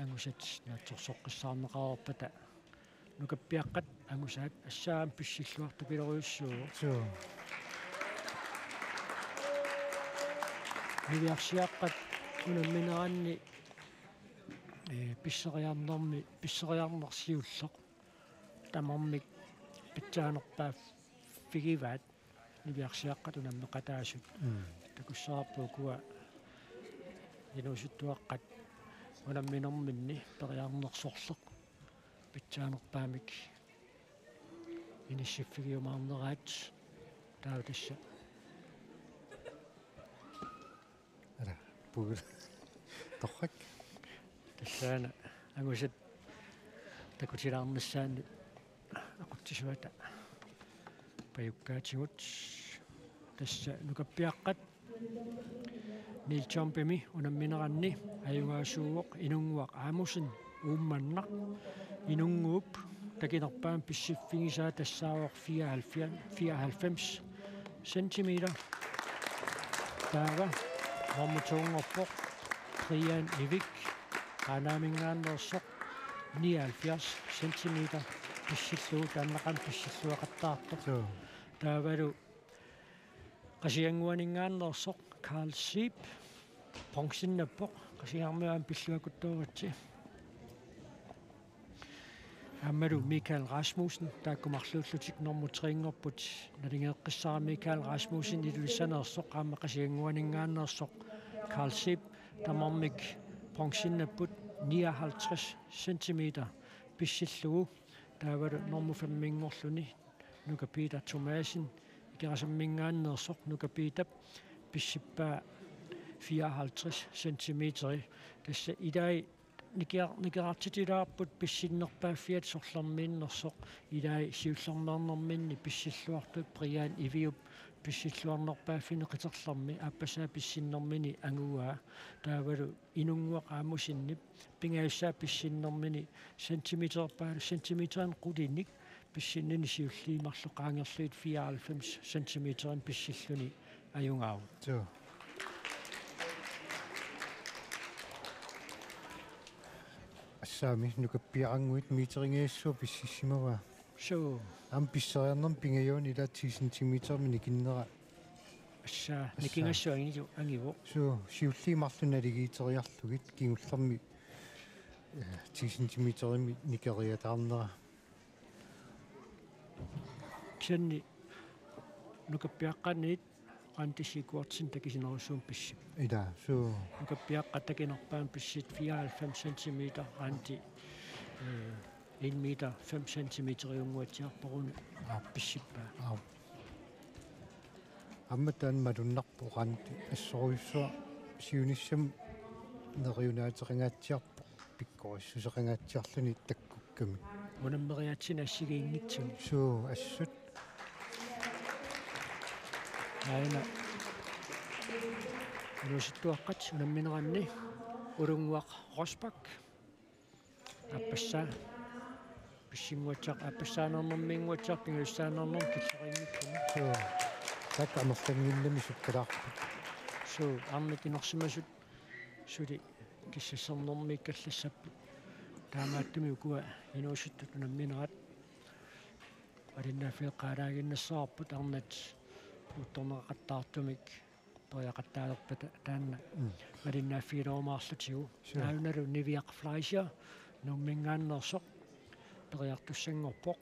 Angusat naatsorsoqqissaarneqareerpata nukappiaqqat angusaat, assaam pissilluartupilerujussuuvoq. Suu. Niviarsiaqqat unammineranni, eh, pisseriarnermi, pisseriarneq siulleq tamarmik pitsaanerpaaffigivaat. Niviarsiaqqat unammeqataasut. Mm. Takussavarput ukua inuusuttuaqqat unamminerminni periarneq sorleq pitsaanerpaamik inissiffigiumaarneraat, taava tassa. Ala, puul. Torrak. Tassaana angusat takutilaarnissaannut aqutsisuata pajukkaatigut. Tassa nukappiaqqat Niels Thompimi unammineranni ajugaasuuvoq Inunnguaq Aamussen Uummannaq. Inunnguup takinerpaamik pissiffigisaa tassaavoq fireoghalvfems, fireoghalvfems centimeter. Taava nummer to-nngorpoq Brian Ivik, Qaanaaminngaanneersoq, nioghalvfjerds centimeter pissillugu, taannaqami pissilluaqattaartoq. Suu. Taavalu Qasigiannguaninngaanneersoq Karl Zeeb, bronzennappoq, Qasigiannguami pilluakkuttoritsi. Aammalu Michael Rasmussen, taakku marluullutik nummer tre-nngorput, naligeeqqissara Michael Rasmussen Ilulissaneersoq, aamma Qasigiannguaninngaanneersoq Karl Zeeb, tamarmik bronzennapput, nioghalvtreds centimeter pissillugu, taavalu nummer fem-inngorluni Nuka Peter Thomassen, Ikerasamminngaanneersoq, Nuka Peterip pissippaa fireoghalvtreds centimeteri. Tassa ilai niker-, nikerartitilaarput pissinnerpaaffiata sorlermiinnersoq, ilai siullermeernerminni pissilluartut Brian Iviup pissilluarnerpaaffiani qiterlermi aappassaa pissinnermini anguaa, taavalu Inunnguaq Aamussenip pingajussaa pissinnermini centimeterpaalu, centimeterinik qulinik pissinnini siulliit marluk qaangerlugit fireoghalvfems centimeterinik pissilluni ajugaavoq. Suu. Assaami nukappiarannguit meterinngajassua pississimavaa. Suu. Aamma pisseriarnermi pingajuani ila ti centimeterimik nikinnera. Assaa, assaa. Nikingassuanilu angivoq. Suu, siulliit marluk naligiiteriarlugit kingullermi, eh, ti centimeterimik nikeriataarnera. Kisianni nukappiaqqaniit Randi Sigurdsen takisinerussummik pissip. Ila, suu. Nukappiaqqat takinerpaamik pissut fireoghalvfems centimeter, Randi, eh, en meter fem centimeteriunnguatsiarpoq una. Aap. Pissippaa. Aap. Aamma taanna malunnarpoq Randi assorujussuaq siunissami neriunaateqangaatsiarpoq, pikkorissuseqangaatsiarluni takkukkami. Unammeriaatsit assigiinngitsut. Suu, assut. Aana inuusuttuaqqat unammineranni Ulunnguaq Rosbach. Aappassaa pissinguatsiaq, aappassaanernermiinnguatsiaq, pingajussaanernermut killoriinngikkunik. Suu. Taakku amerlannginnami sukkalaarput. Suu, arnat inersimasut suli kissassernermiikkallassapput. Taamaattumik ukua inuusuttut unamminerat alinnaaffeqalaaginnassavarput arnat uuttorneqaqattaartumik periaqattaalerpata taanna. Mm. Malinnaaffigilerumaarlutigu. Sure. Taagunalu Niviaq Fleischer Nuumminngaanneersoq periartussanngorpoq.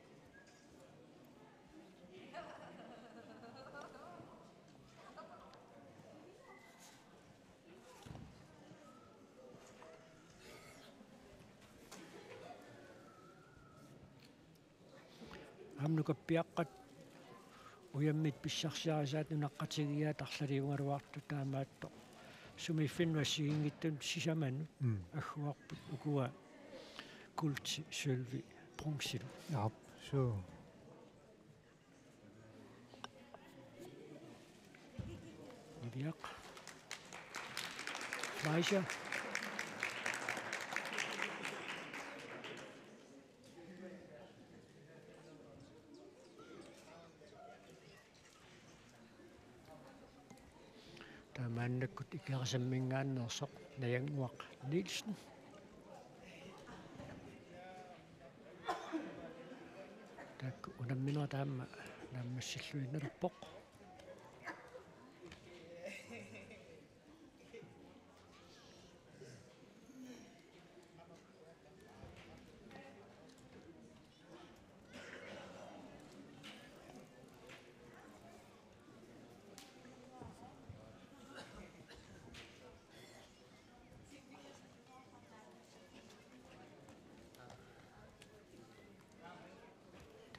Aamma nukappiaqqat ujammit pissarsiarisaat nunaqqatigiiaat arlaliugaluartut taamaattoq. Sumiiffinnut assigiinngitsunut sisamanut. Mm. Agguarput ukua guldit, sølvit, bronzit. Aap, suu. Niviaq Fleischer. Taamaannakkut Ikerasamminngaanneersoq Najannguaq Nielsen. Taakku unamminerat aamma naammassilluinnalerpoq.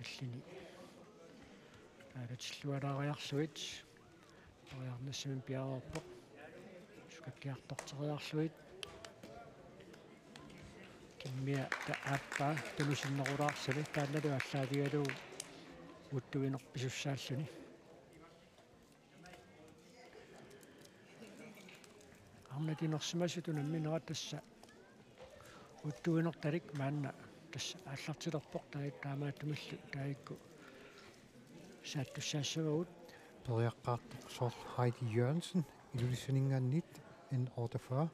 Tallini aalatillualaariarlugit periarnissamik piareerpoq. Sukakkiartorteriarlugit. Kimmia ta-, aappaa tunusinnerulaarluni taannalu aallaavigalugu uuttuineq pisussaalluni. Arnat inersimasut unamminerat tassa uuttuinertalik maanna tassa aallartilerpoq taai-, taamaattumillu taakku saattussaassavagut. Periaqqaartoq soorlu Heidi Jørgensen Ilulissaninngaanniit N otteogfyrre.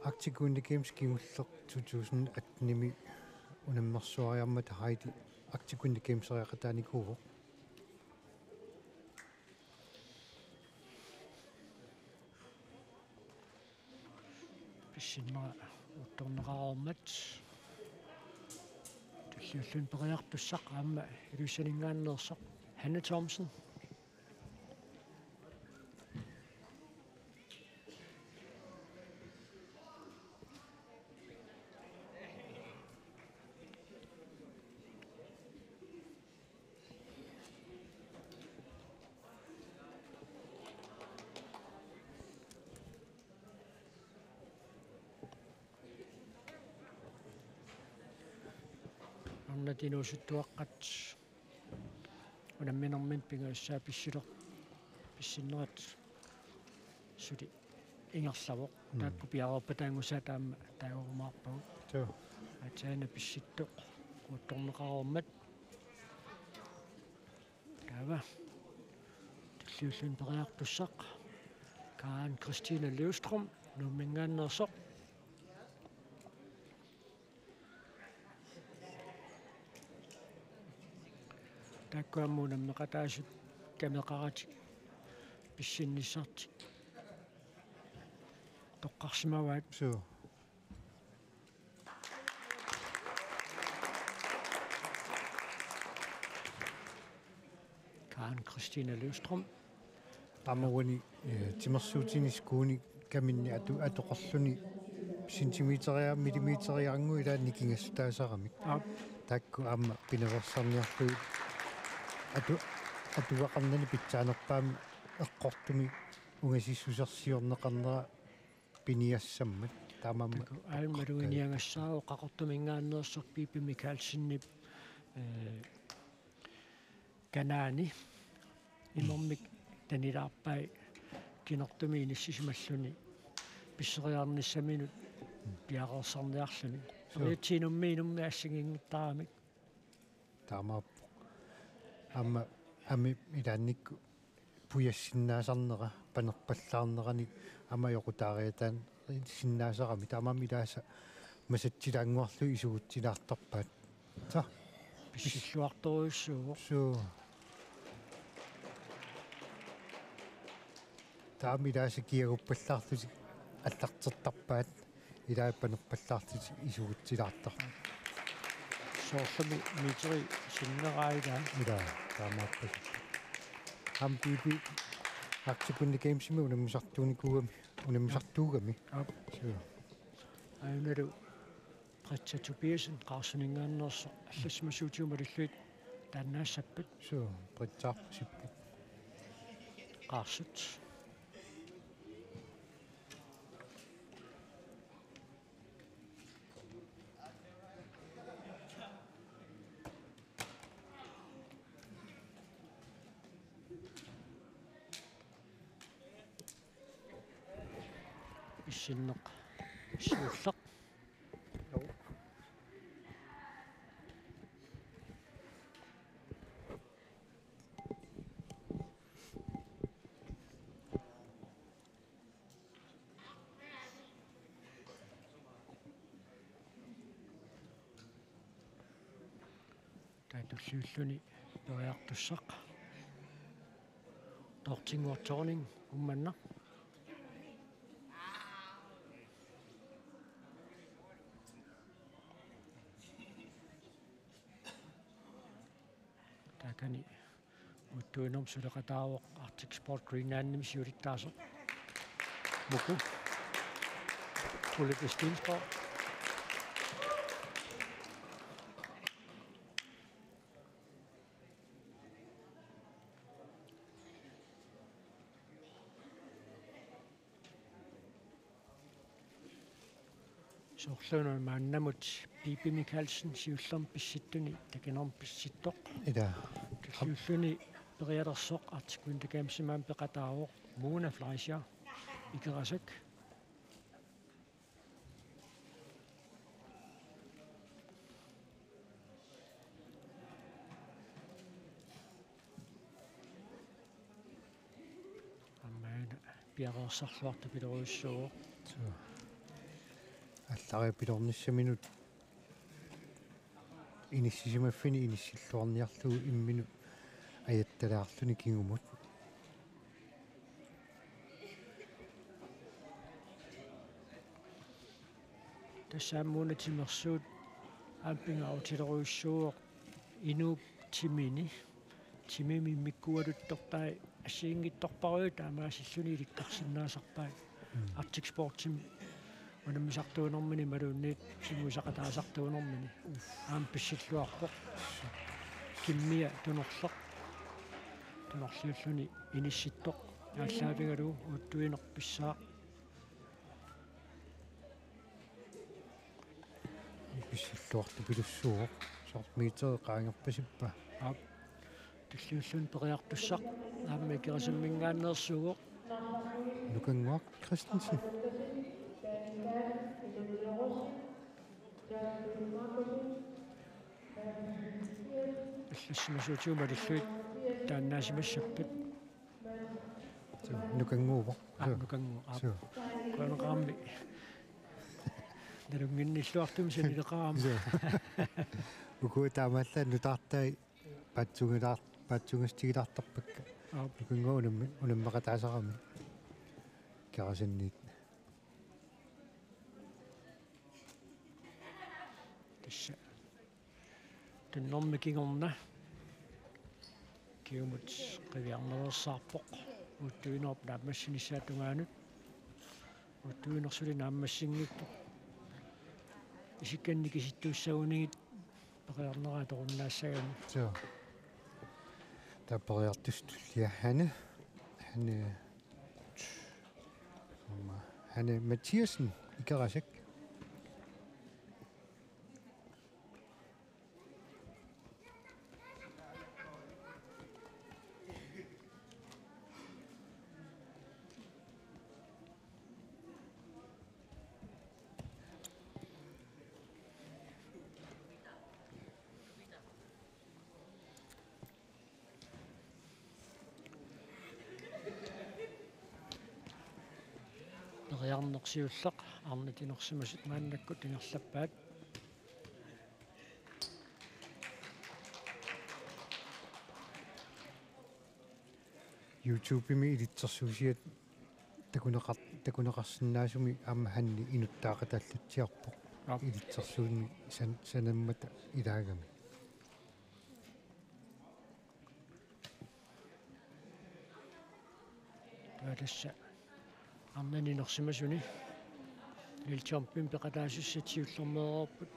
Arctic Winter Games kingulleq to tusind atten-imi unammersuariarmata Heidi Arctic Winter Gameseriaqataanikuuvoq. Pissinnera uuttorneqareermat. Tulliulluni periartussaq aamma Ilulissaninngaanneersoq Hanne Thomsen. Arnat inuusuttuaqqat unamminermini pingajussaa pissiler-, pissinnerat suli ingerlavoq. Mm. Taakku piareerpata angusaat aamma taagurumaarpagut. Joo. Aatsaana pissittoq uuttorneqareermat. Taava. Tulliulluni periartussaq. Karen Christine Løvstrøm, Nuumminngaanneersoq. Taakku aamma unammeqataasut kameqaratik pissinnissartik toqqarsimavaat. Suu. Karen Christine Løvstrøm. Aamma uani, eh, timersuutini skuuni kaminni atu-, atoqarluni centimeteriarmik millimeteriarnguit ilaanni nikingassutaasaramik. Aap. Taakku aamma pinaveersaarniarlugit atu-, atugaqarnani pitsaanerpaamik eqqortumik ungasissusersiorneqarnera piniassammat taamaammat. Taku aamma toqqartaat. Maluginiagassaavoq Qaqortuminngaanneersoq Pipi Mikaelsenip Ee, Kanaani imermik tanilaarpai kinertumi inissisimalluni pisseriarnissaminut piareersarniarluni. Suu. Periutsit inummik inummik assigiinngittarami. Taamaappoq. Aamma aamma ilaannikkut pujassinnaasarnera panerpallaarnerani aamma ajoqutaariataansinnaasarami, taamaammat ilaasa masatsilaannguarlugit isugutsilaartarpaat. Suu. Pissilluartorujussuuvoq. Suu. Taama ilaasa kiaguppallaarlutik allartertarpaat, ilaat panerpallaarlutik isugutsilaartarpaat. Soorlumi meteri sinneraa ilaa. Ilaa, taamaappoq. Aamma P B Arctic Winter Gamesimi unammisartuunikuugami, unammisartuugami. Aap. Suu. Aanalu Britta Tobiassen Qaarsuninngaanneersoq allassimassuutigummi malillugit taannaassappat. Suu, Britta sippoq. Qaarsut. Pissinneq siulleq. Taava tulliulluni periartussaq Dorthe Ingvor Thorning, Uummannaq. Taakani uuttuinermut suleqataavoq Arctic Sport Greenlandimi siulittaasoq Muku Tulipe Stensgaard. Soorlu una maannamut Pipi Michaelsen siullermik pissittuni takinermik pissittoq. Ilaa. Tulliulluni perialersoq Arctic Winter Gamesimi aamma peqataavoq Mona Fleischer, Ikerasak. Aamma una piareersarluartupilorujussuuvoq. Suu. Allariupilornissaminut inissisimaffinni inissilluarniarlugu imminut ajattalaarluni kingumut. Tassa aamma una timersuut aamma pingaarutilerujussuuvoq inuup timini. Timimi immikkuuluttortai assigiinngitsorpassuit taamaasilluni ilikkarsinnaasarpai. Mm. Arctic Sportsimi unammisartuunermini imaluunniit simuisaqataasartuunermini. Aamma pissilluarpoq. Kimmia tunorleq. Tunorliulluni inissittoq. Aallaavigalugu uuttuinerpassuit. Pissilluartupilussuuvoq. Soorlu meteri qaangerpasippa? Aap. Tulliulluni periartussaq aamma Ikerasamminngaanneersuuvoq. Nukannguaq Christensen. Allassimassuutigut malillugit taannaasimassappat. Suu, nukannguuvoq. Aa, suu. Nukannguuvoq. Aa. Suu. Qujanaqaaq. Nalunnginnilluartumik sanileqaaq. Suu. Uku taamaallaat nutaartai paatsuunngilaa-, paatsuunngissutigilaartarpakka. Aa. Nukannguaq unammi-, unammeqataasarami. Ikerasanniit. Tassa. Tunnermi kingorna. Kingumut qiviarnereersaarpoq. Uuttuinerup naammassinissaa tungaanut. Uuttuineq suli naammassinngitsoq. Isikkannik kisittuussagunigit periarneraa toqunnaassagami. Suu. Taava periartussaq tullia Hanne. Hanne. Hanne Mathiassen, Ikerasak. Periarneq siulleq, arnat inersimasut maannakkut ingerlappaat. YouTube-imi ilitsersuusiat takuneqar-, takuneqarsinnaasumik aamma Hanni inuttaaqataallatsiarpoq. Aap. Ilitsersuunni san-, sanammata ilaagami. Taava tassa arnani inersimasuni Lille Championship peqataasussat siullermeereerput.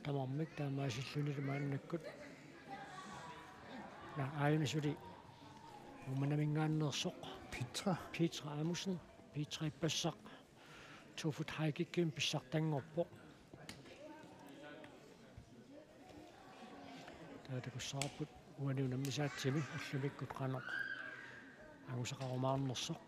Tamarmik taamaasillunilu maannakkut. Naa, aajuna suli Uummannaminngaanneersoq. Petra. Petra Amundsen. Petra ippassaq. To foot high kickimik pissartanngorpoq. Taava takussavarput uani unammisaatsimi ullumikkut qanoq angusaqarumaarnersoq.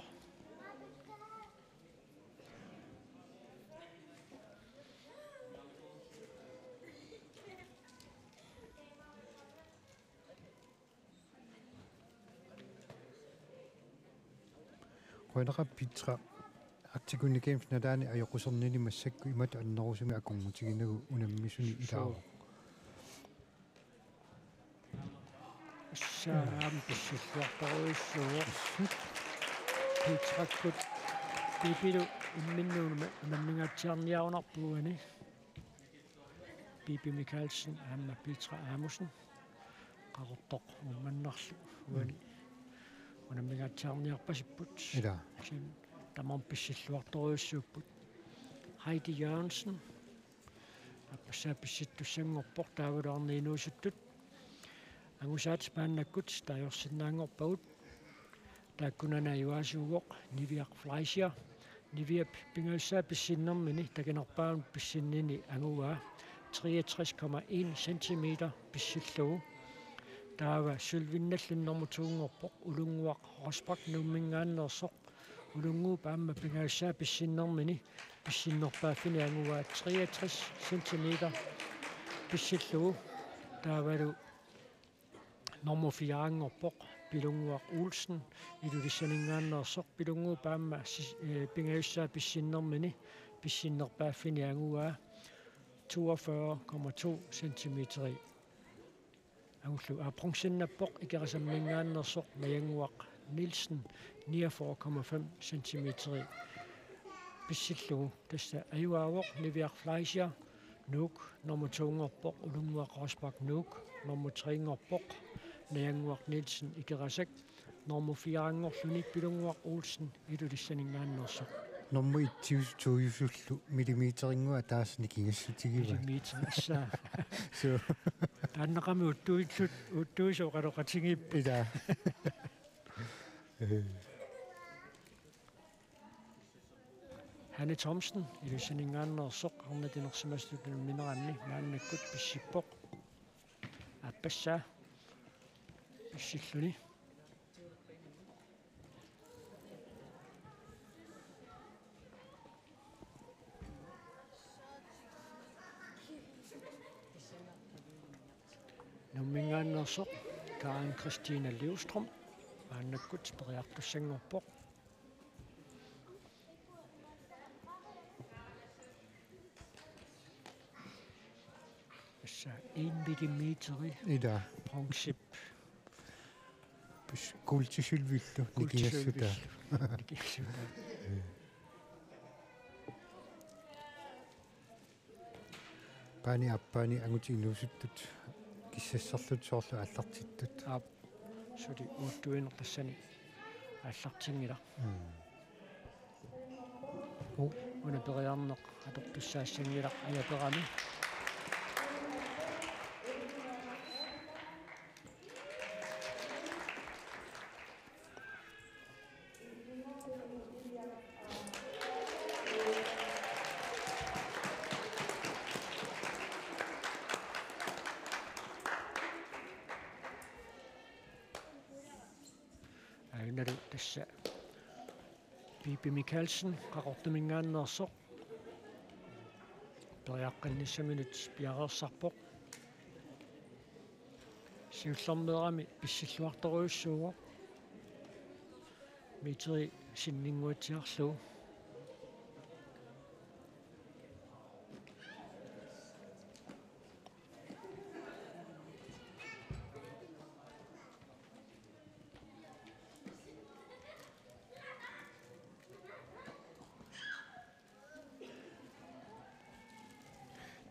Qujanaqaaq Petra, Arctic Winter Games nalaani ajoqusernini massakkut imatut annerusumik akunngutiginagu unammisuni. Suu. Ilaavoq. Tassa aamma pissilluartorujussuuvoq. Petrakkut Pipilu imminnut una-, unammingaatsiarniarunarpoq uani. Pipi Michaelsen aamma Petra Amundsen. Qaqortoq Uummannarlu uani. Mm. Unammingaatsiarniarpasipput. Ilaa. Kisianni tamarmik pissilluartorujussuupput. Heidi Jørgensen. Aappassaa pissittussanngorpoq taavalu arnat inuusuttut. Angusaat maannakkut taajorsinnaanngorpagut. Taakkunani ajugaasuuvoq Niviaq Fleischer. Niviap pingajussaa pissinnermini takinerpaamut pissinnini anguaa treogtres komma en centimeter pissillugu. Taava sølvinnallu nummer to-nngorpoq Ulunnguaq Rosbach Nuumminngaanneersoq. Ulunnguup aamma pingajussaa pissinnermini pissinnerpaaffini anguaa treogtres centimeter pissillugu. Taavalu nummer fire-nngorpoq Pilunnguaq Olsen Ilulissaninngaanneersoq. Pilunnguup aamma sis-, eh, pingajussaa pissinnermini pissinnerpaaffini anguaa toogfyrre komma to centimeter. Angullugu, aa, bronzennappoq Ikerasamminngaanneersoq Najannguaq Nielsen niogfyrre komma fem centimeter pissillugu. Tassa ajugaavoq Niviaq Fleischer, Nuuk, nummer to-nngorpoq Ulunnguaq Rosbach, Nuuk, nummer tre-nngorpoq Najannguaq Nielsen, Ikerasak, nummer fire-nngorluni Pilunnguaq Olsen Ilulissaninngaanneersoq. Nummer et-iusuusullu millimeterinnguaq ataaseq nikingassutigivaa. Millimeter, tassa. Suu. Taannaqami uuttuillu-, uuttuisa oqaloqatigiippoq. Ilaa. Hanne Thomsen, Ilulissaninngaanneersoq, arnat inersimasutut unammineranni maannakkut pissippoq. Aappassaa pissilluni. Nuumminngaanneersoq Karen Christina Livstrøm maannakkut periartussanngorpoq. Tassa en millimeteri. Ilaa. Bronzep. Pis-, kuultisylvillu. Kuultisylvillu. Nikingassutaa. Nikingassutaa. Paani aappaani angutit inuusuttut kissasserlutik soorlu aallartittut. Aap. Suli uuttuineq tassani aallartinngilaq. Mm. Uu. Una periarneq atortussaassanngilaq ajaperami. Aajuna tassa Pipi Michaelsen, Qaqortuminngaanneersoq. Periaqqinnissaminut piareersarpoq. Siullermeerami pissilluartorujussuuvoq. Meteri sinninnguatsiarlugu.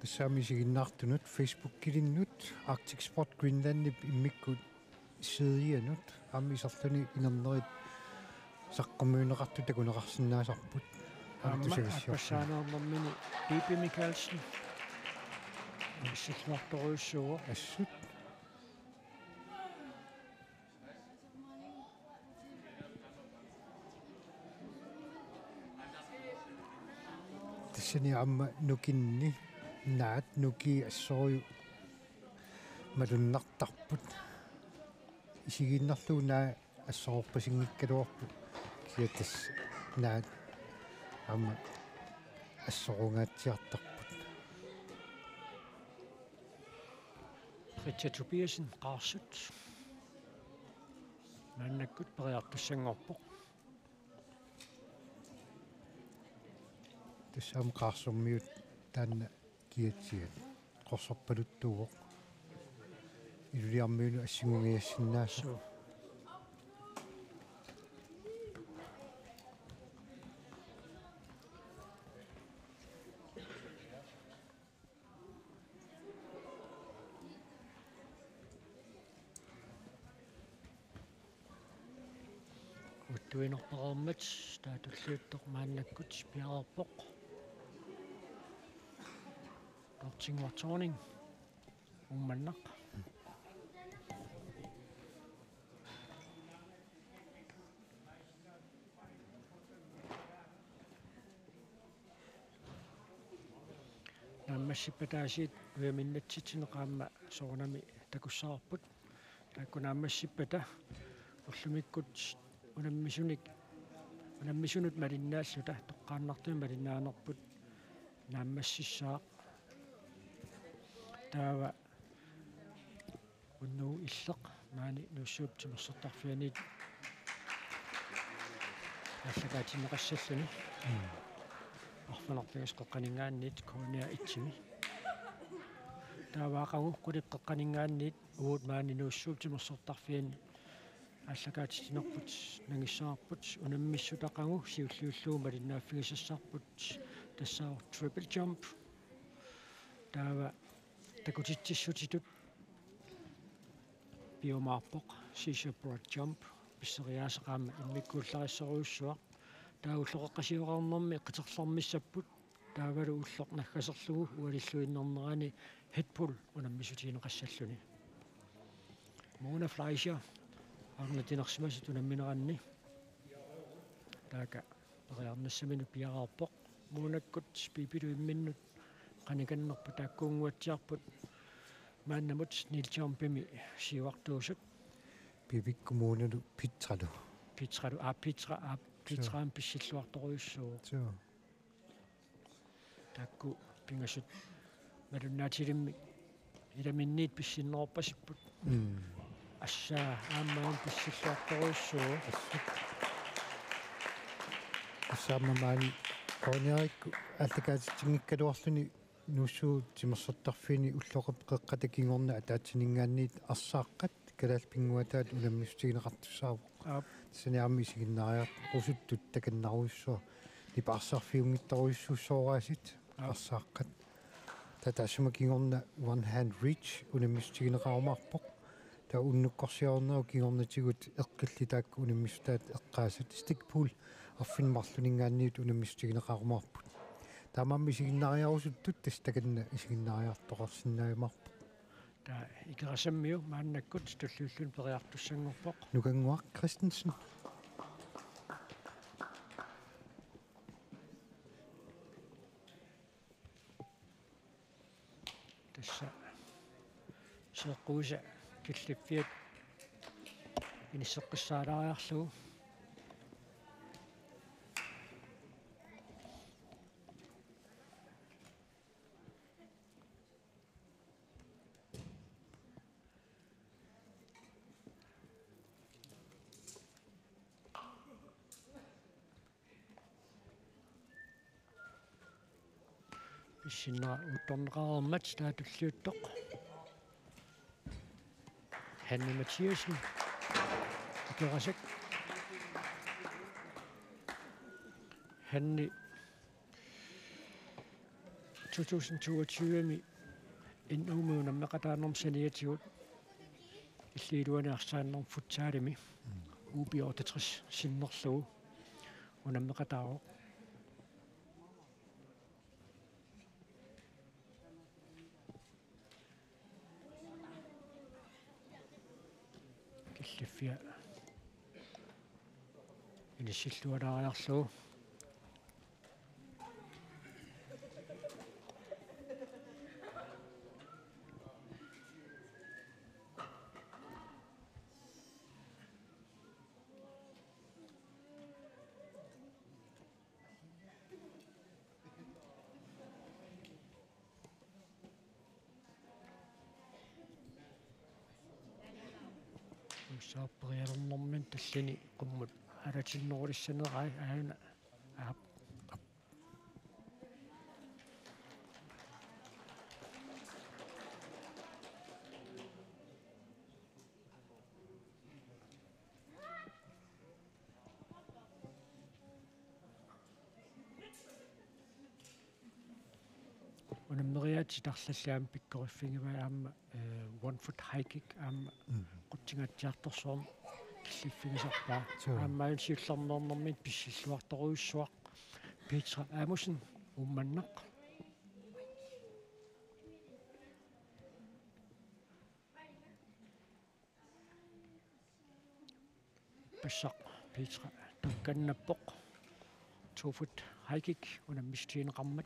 Saami isiginnaartunut Facebookilinnut Arctic Sport Greenlandip immikkut sidianut aamma iserluni inernerit saqqummiunneqartut takuneqarsinnaasarput. Aamma atusavissiorluni. Aappassaaniinnermini Bibi Mikaelsen. Missilluartorujussuuvoq. Assut. Tassani aamma nukinni naat nukii assorujuk malunnartarput. Isigiinnarlugu naak assororpasinngikkaluarpoq, kisianni tassa naak aamma assorungaatsiartarput. Britta Tobiassen, Qaarsut. Maannakkut periartussanngorpoq. Tassami Qaarsormiut taanna kiatsiat. Qorsorpaluttuuvoq. Ilulissarmiunut assingugiassinnaasoq. Suu. Uuttuinerpareermat taava tulliuttoq maannakkut piareerpoq. Dorthe Ingvar Thorning, Uummannaq. Naammassippata aasiit ujaminnatsitsineq aamma soorunami takussavarput. Taakku naammassippata ullumikkut unammisunik, unammisunut malinnaalluta toqqaannartumik malinnaanerput naammassissaaq. Taava unnugu illeq maani Nuussuup timersortarfianit aallakaatinneqassalluni. Mm. Arfineq-pingasut qeqqaninngaanniit K N R et-imi. Taava aqagu qulit qeqqaninngaanniit uagut maani Nuussuup timersortarfiani aallakaatitsinerput nangissavarput, unammissutaqagu siulliullugu malinnaaffigisassarput tassaavoq triple jump. Taava takutitsissutitut piumaarpoq, scissor broad jump, pisseriaaseq aamma immikkuullarissorujussuaq. Taava ulloqeqqasioraarnermi qiterlermissapput, taavalu ulloq naggaserlugu ualilluinnarnerani head pull unammissutigineqassalluni. Mona Fleischer, arnat inersimasut unammineranni. Taakku periarnissaminut piareerpoq. Monakkut Bibilu imminnut qanikannerput taakkuunnguatsiarput maannamut Neil Jumpimi siuartuusut. Bibikkut Monalu Petralu. Petralu, aa, Petra, aa, Petra aamma pissilluartorujussuuvoq. Suu. Taakku pingasut malunnaatilimmik ilaminniit pissinnerorpasipput. Mm. Assaa aamma aamma pissilluartorujussuuvoq. Assut. Assaamma maani K N R-ikkut aallakaatitsinngikkaluarluni Nuussuup timersortarfiani ulloqeqqata kingorna ataatsiminngaanniit arsaaqqat Kalaallit Pinnguataat unammissutigineqartussaavoq. Aap. Tassani aamma isiginnaariarusuttut takannarujussuaq, nipaarsaarfiunngitsorujussuussooraasiit. Aap. Arsaaqqat. Taava taassuma kingorna one hand reach unammissutigineqarumaarpoq. Taava unnukkorsiornerup kingornatigut eqqillit taakku unammissutaat eqqaasat, stick pull arfineq-marluninngaanniit unammissutigineqarumaarput. Taamaammat isiginnaariarusuttut tassa takanna isiginnaariartoqarsinnaajumaarpoq. Taava Ikerasammiu maannakkut tulliulluni periartussanngorpoq. Nukannguaq Christensen. Tassa seeqquisa killiffiat inisseqqissaalaariarlugu. Pissinneq uuttorneqareermat taava tulliuttoq. Hanne Mathiassen. Ikerasak. Hanne to tusind toogtyve-mi N U-mi unammeqataanermut saniatigut illup iluani arsaannermut futsalimi U B otteogtres sinnerlugu unammeqataavoq. Killiffia inissillualaariarlugu. Ussaapperialernermini tallini qummut alatinnerulissanerai aana. Aap. Unammeriaatsit arlallit aamma pikkoriffigivai aamma, eh, one foot high kick aamma Mm. qutsingaatsiartorsuarmik killiffigisarpaa. Suu. Aamma aajuna siullermeernermini pissilluartorujussuaq Petra Amundsen Uummannaq. Bassaq Petra takkannappoq. To foot high kick unammissutigineqarmat.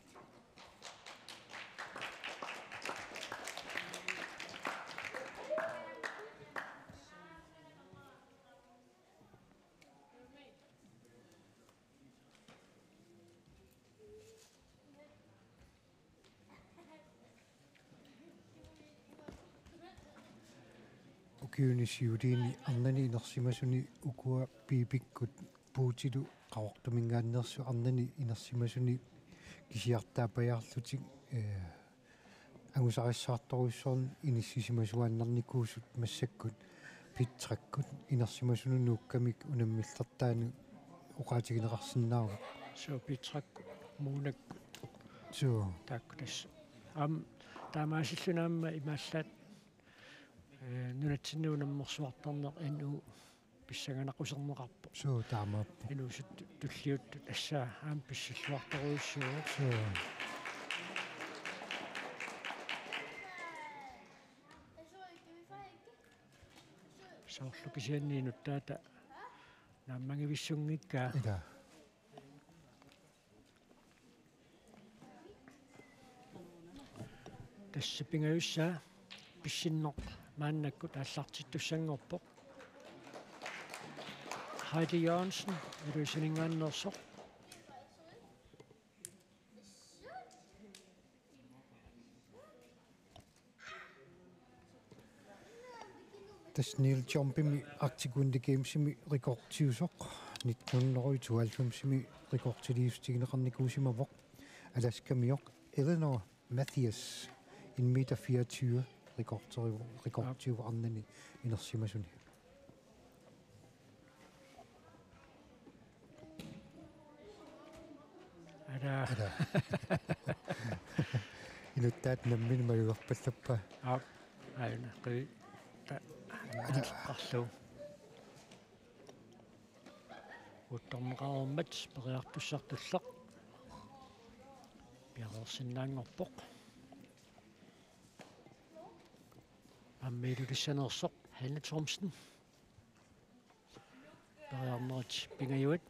Ukiuni siuliini arnani inersimasuni ukua Piipikkut Puutilu Qaqortuminngaanneersoq arnani inersimasuni kisiartaappajaarlutik, eh, angusarissaartorujussuarnik inissisimasuaannarnikuusut massakkut Petrakkut inersimasunut nuukkamik unammillertaanut oqaatigineqarsinnaavoq. Suu, Petrakkut Muunakkut. Suu. Taakku tassa. Aamma taamaasilluni aamma imaallaat, eh, nunatsinni unammersuartarneq N U pissanganaqquserneqarpoq. Suu, taamaappoq. Inuusuttut tulliuttut tassa aamma pissilluartorujussuuvoq. Suu. Soorlu kisianni inuttaata naammagivissunngikkaa. Ila. Tassa pingajussaa pissinneq maannakkut aallartittussanngorpoq. Heidi Jørgensen, Ilulissaninngaanneersoq. Tassa Neil Jumpimi Arctic Winter Gamesimi rekordiusoq, nitten hundrede og tooghalvfemsimi rekordiliissutigineqarnikuusimavoq, Alaskamiortoq Eleanor Mathias, en meter fireogtyve, rekordiu-, rekordiuvoq arnani inersimasuni. Ala. Ala. Inuttaat nammineq malugerpallappaa. Aap. Aana, qi-, ta-, Ala. Qarlu. Uuttorneqareermat periartussartulleq piareersinnaanngorpoq. Aamma Ilulissaneersoq Hanne Thomsen. Periarnerit pingajuat.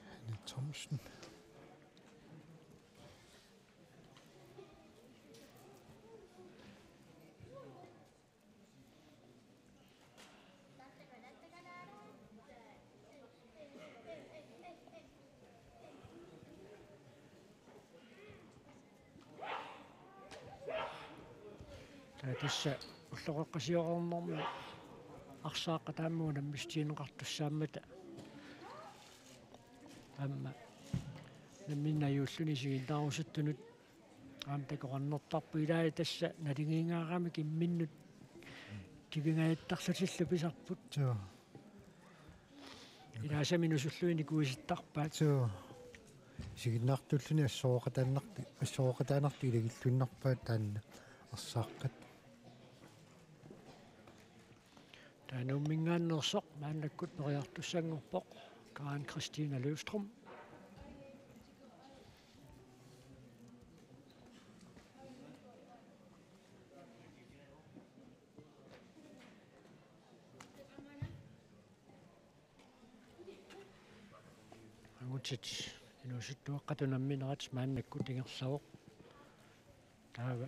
Hanne Thomsen. Taa tassa ulloqeqqasioreernermi arsaaqqa taama unammissutigineqartussaammata aamma nammineq ajuulluni isiginnaarusuttunut Aamma takoqarnertarput, ilaa tassa naligiinngaarami imminnut kivingajattarlutillu pisarput. Suu. Ilaasami inuusullugit nikuisittarpaat. Suu. Isiginnaartuulluni assoroqataannartu, assoroqataanertut ilagilluinnarpaat taanna ersaaqqat. Taava Nuumminngaanneersoq maannakkut periartussanngorpoq, Karen Christina Løvstrøm. Angutit inuusuttuaqqat unamminerat maannakkut ingerlavoq. Taava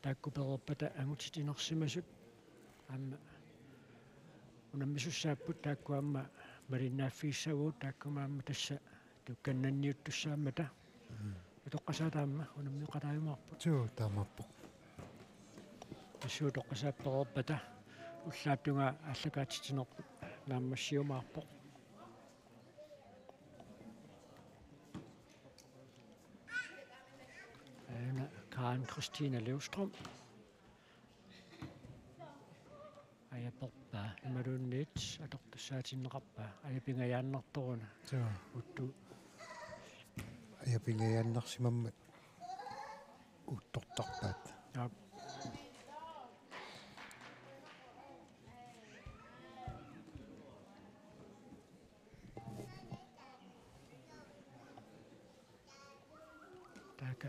taakku pereerpata angutit inersimasut aamma unammisussaapput, taakku aamma malinnaaffigissavagut, taakkumi aamma tassa tukkannanniuttussaammata. Mm. Utoqqasaat aamma unammioqataajumaarput. Suu, taamaappoq. Tassa utoqqasaat pereerpata ullaap tungaa aallakaatitsinerput naammassiumaarpoq. Aana Karen Christina Løvstrøm. Ajaperpaa imaluunniit atortussaatinneqarpaa, ajapingajaannartoruna. Suu. Uttu. Ajapingajaannarsimammat uuttortarpaat. Aap. Taakku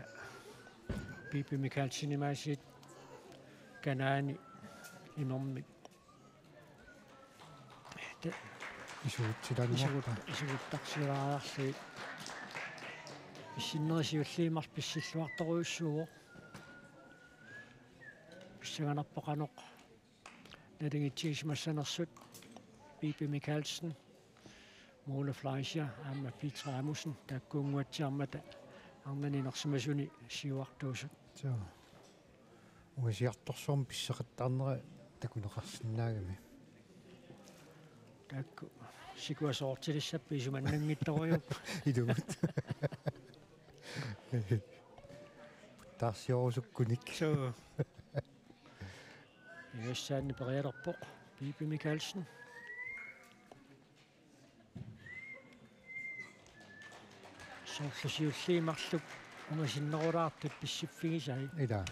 Pipi Mikaelsenimik aasiit kanaani imermik. Te- Isugutsilaannguarpaa. Isugut-, isuguttarsilaariarlugit. Pissinnerit siulliit marluk pissilluartorujussuuvoq. Pissanganarpoq qanoq nalingitsigisimassanersut. Pipi Mikaelsen, Mona Fleischer aamma Petra Amundsen taakkuunnguatsiarmata arnani inersimasuni siuartuusut. Suu. Ungasiartorsuarmik pisseqattaarnera takuneqarsinnaagami. Taakku sikuasoortilissapput isumannanngitsorujuupput. Ilumut. Puttaarsiorusukkunik. Suu. Ingassaanni perialerpoq Pipi Mikaelsen. Soorlu siulliit marluk ungasinnerulaartut pissiffigisai. Ilaa.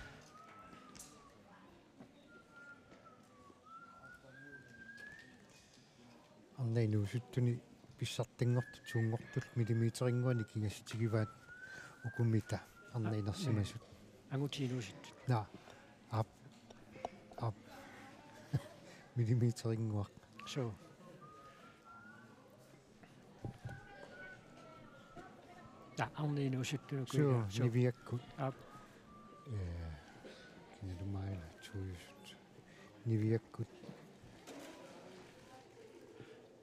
Arnat inuusuttuni pissartanngortut tuunngortullu millimeterinnguanik kingassutigivaat ukumita arnat inersimasut. Angutit inuusuttut. Naa. Aap. Aap. Millimeterinnguaq. Suu. Naa, arnat inuusuttunut. Suu, suu. Niviakkut. Aap. Ee, kinaluunniit tuujusut. Niviakkut.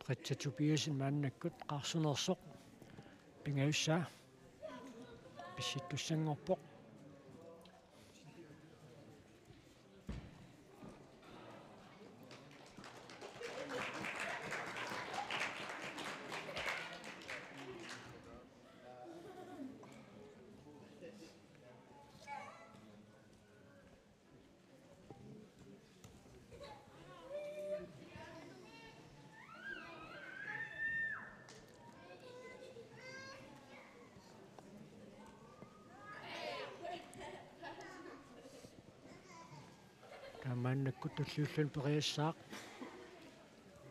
Britta Tobiassen maannakkut qaarsunersoq pingajussaa pissittussanngorpoq. Taamaannakkut tulliulluni periassaaq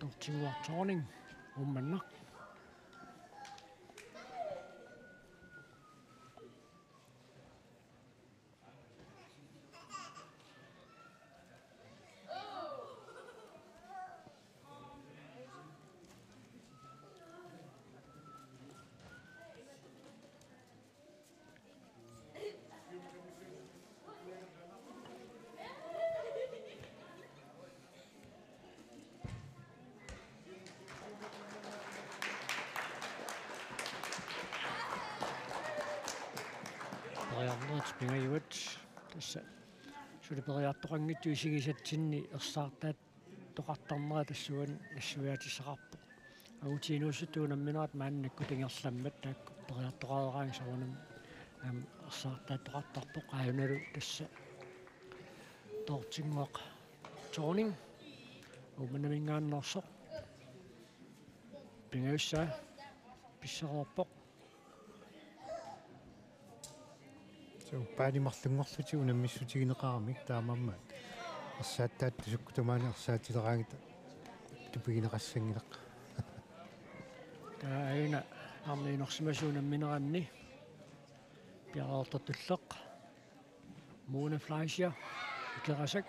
Dorthe Nguaq Thorning, Uummannaq. Periarnerit pingajuat tassa suli periartoqanngitsut isigisatsinni ersaartaat toqartarnera tassuuna nassuiaatissaqarpoq. Angutit inuusuttut unamminerat maannakkut ingerlammat taakku periartoqareeraangat soorunami Aamma arsaartaattoqartarpoq, aajunalu tassa Dorthe-nnguaq Thorning Uummannaminngaanneersoq. Pingajussaa pissareerpoq. Suu, paani marlunngorlutik unammissutigineqarami, taamaammat arsaattussat sukkut tamaani arsaatileraangatta tupigineqassanngilaq. Taava aajuna arnat inersimasut unammineranni piareertortulleq Mona Fleischer, Ikerasak.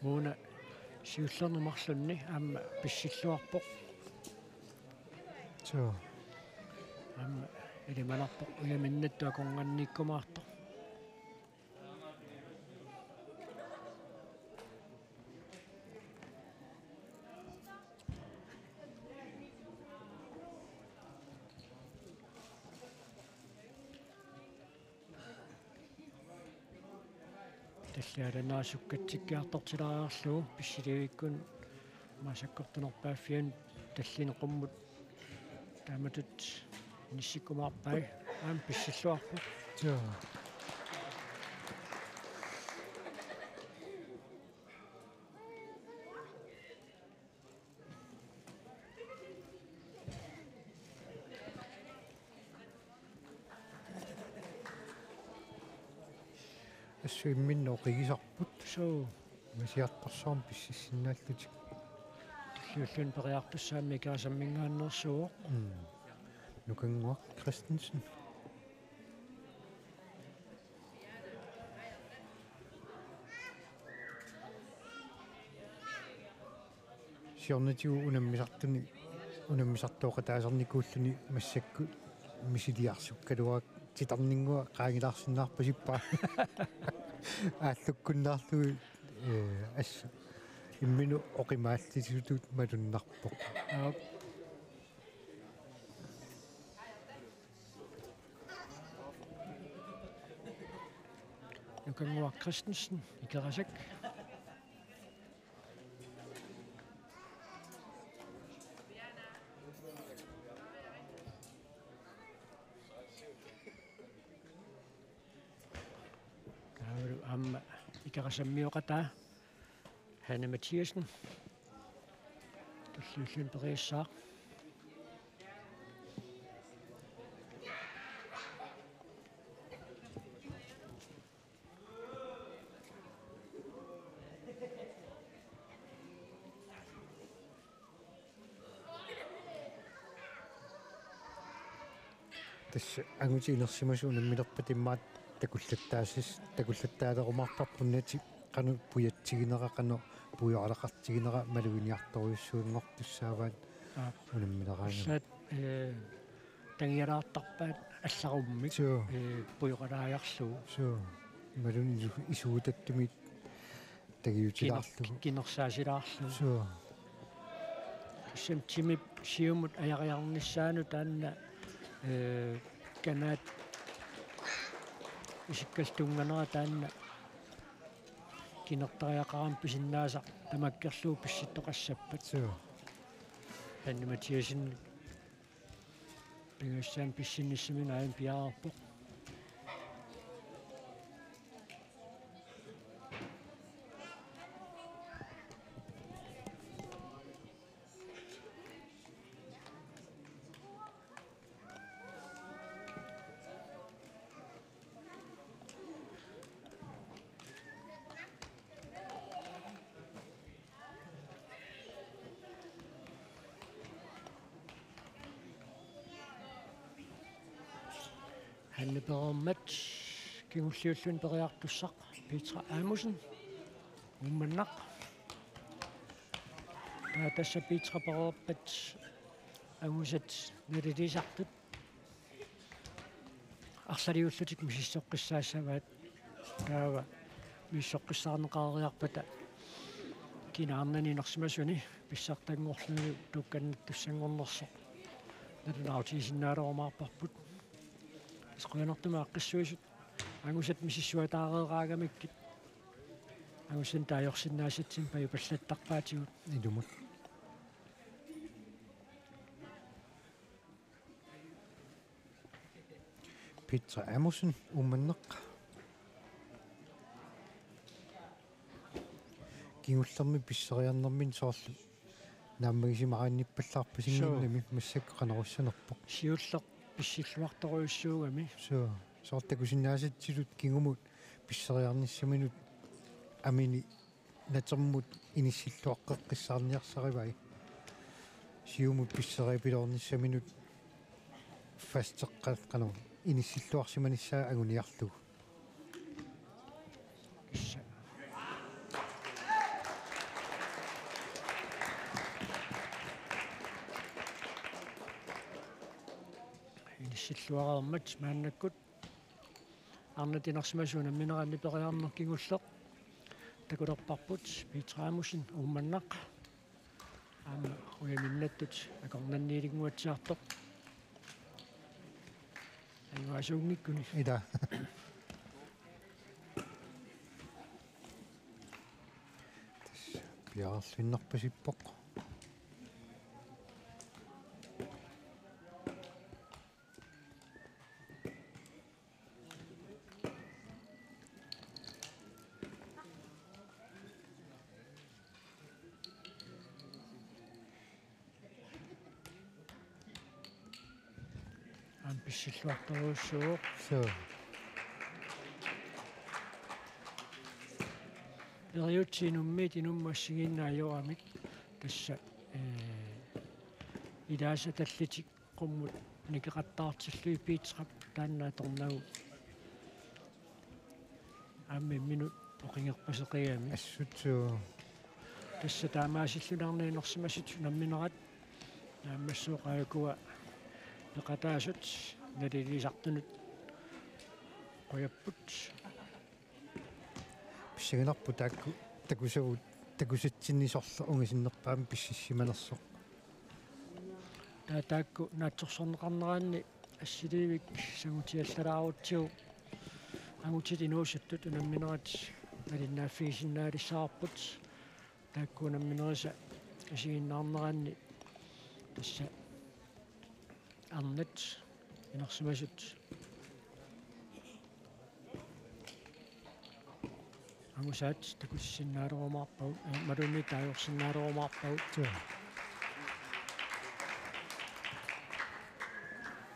Mona siullerni marlunni aamma pissilluarpoq. Suu. Aamma ilimanarpoq ujaminnattoq akornanniikkumaartoq. Tallialannaasukkatsikkiartortilaariarlugu pissilivikkunik maasakkortunerpaaffiani tallimat qummut taamatut inissikkumaarpai, aamma pissilluarpoq. Suu. Assut imminnut oqigisarput. Suu. Immaqa siartorsuarmik pississinnaallutik. Tulliulluni periartussaammi Ikerasamminngaanneersuuvoq. Mm. Nukannguaq Christensen. Siornatigut unammisartuni, unammisartooqataasarnikuulluni massakkut misiliarsukkaluarlugu titarninnguaq qaangilaarsinnaarpasippaa. Aallukkunnaarlugu, ee, assut imminnut oqimaallisutut malunnarpoq. Aap. Nukannguaq Christensen, Ikerasak. Taavalu aamma Ikerasammioqataa Hanne Mathiassen. Tulliulluni periassaaq. Tassa angutit inersimasut unammilerpata immaqa takullattaasas-, takullattaalerumaarparput nati qanoq pujatsiginera, qanoq pujoqalaqartiginera maluginiartorujussuanngortussaavaat. Aap. Unammileraangama. Tassa, ee, tagialaartarpaat allarummik. Suu. Ee, pujoqalaajarlugu. Suu. Imaluunniit isu-, isuutaattumik tagiutilaarlugu. Kiner-, kinersaasilaarlugu. Suu. Tassami timip siumut ajariarnissaanut taanna, ee, kanaat isikkallunnganera taanna kinertariaqarami pisinnaasaq tamakkerlugu pissittoqassappat. Suu. Hanne Mathiassen pingajussaanut pissinnissaminut aajuna piareerpoq. Hanne pereermat kingulliulluni periartussaq Petra Amussen, Uummannaq. Taava tassa Petra pereerpat angusat nalilisartut arlaliullutik misissoqqissaassavaat. Taava misissoqqissaarneqareeriarpata kinaarnani inersimasuni pissartanngorluni tuukkannattussanngornersoq. Nalunaarutigisinnaalerumaarparput. Tassa qujanartumik aaqqissuisut angusat misissuataareeraangamikkit angusanik taagorsinnaasatsinnut pajupallattarpaatigut. Ilumut. Petra Amundsen, Uummannaq. Kingullermi pisseriarnermini soorlu naammagisimariinnippallaarpasinngimmat. Suu. Massakkut qanorussanerpoq. Siulleq pissilluartorujussuugami. Suu. Soorlu takusinnaasatsinnut kingumut pisseriarnissaminut amini natermut inissilluaqqeqqissaarniarsarivai. Siumut pisseriapiloornissaminut fasteqqat qanoq inissilluarsimanissaa anguniarlugu. Kissa. Inissilluareermat maannakkut arnat inersimasut unammineranni periarneq kingulleq takulerparput. Petra Amundsen, Uummannaq. Aamma ujaminnattut akornanniilinnguatsiartoq. Ajugaasuunngikkuni. Ila. Tassa piareerluinnarpasippoq. Aamma pissilluartorujussuuvoq. Suu. Periutsit inummiit inummut assigiinneq ajoramik tassa, ee, ilaasa tallitik qummut nikeqattaartillugit Petrap taanna atornagu aamma imminut oqingerpaseqigami. Assut suu. Tassa taamaasillutik arnat inersimasut unamminerat naammassooq aajuku peqataasut naliliisartunut qujapput. Pissanganarpoq taakku takusavut, takusatsinni sorleq ungasinnerpaamik pississimanersoq. Taava taakku naatsorsorneqarneranni assiliivik sangutiallalaarutsigu angutit inuusuttut unamminerat nalinnaaffigisinnaalissavarput. Taakku unamminerisa isiginnaarneranni tassa arnat inersimasut angusaat takutissinnaalerumaarpagut, ee, imaluunniit taagorsinnaalerumaarpagut. Suu.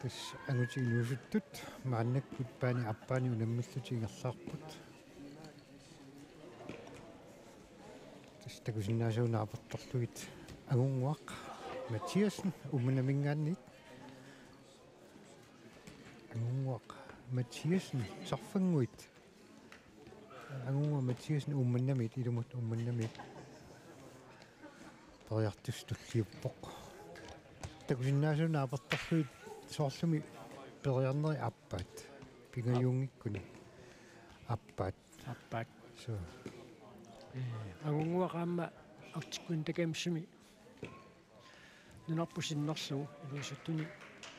Tassa angutit inuusuttut maannakkut paani aappaani unammillutik ingerlaarput. Tassa takusinnaasavut naapertorlugit Angunnguaq Mathiassen Uummannaminngaanniit. Angunnguaq Mathiassen Sarfannguit. Angunnguaq Mathiassen Uummannamiit, ilumut Uummannamiit. Periartussaq tulliuppoq. Takusinnaasavut naapertorlugit soorlumi periarnerit aappaat. Pingajunngikkuni. Aappaat. Aappaat. Suu. Ee, Angunnguaq aamma Arctic Winter Gamesimi nunarput sinnerlugu inuusuttuni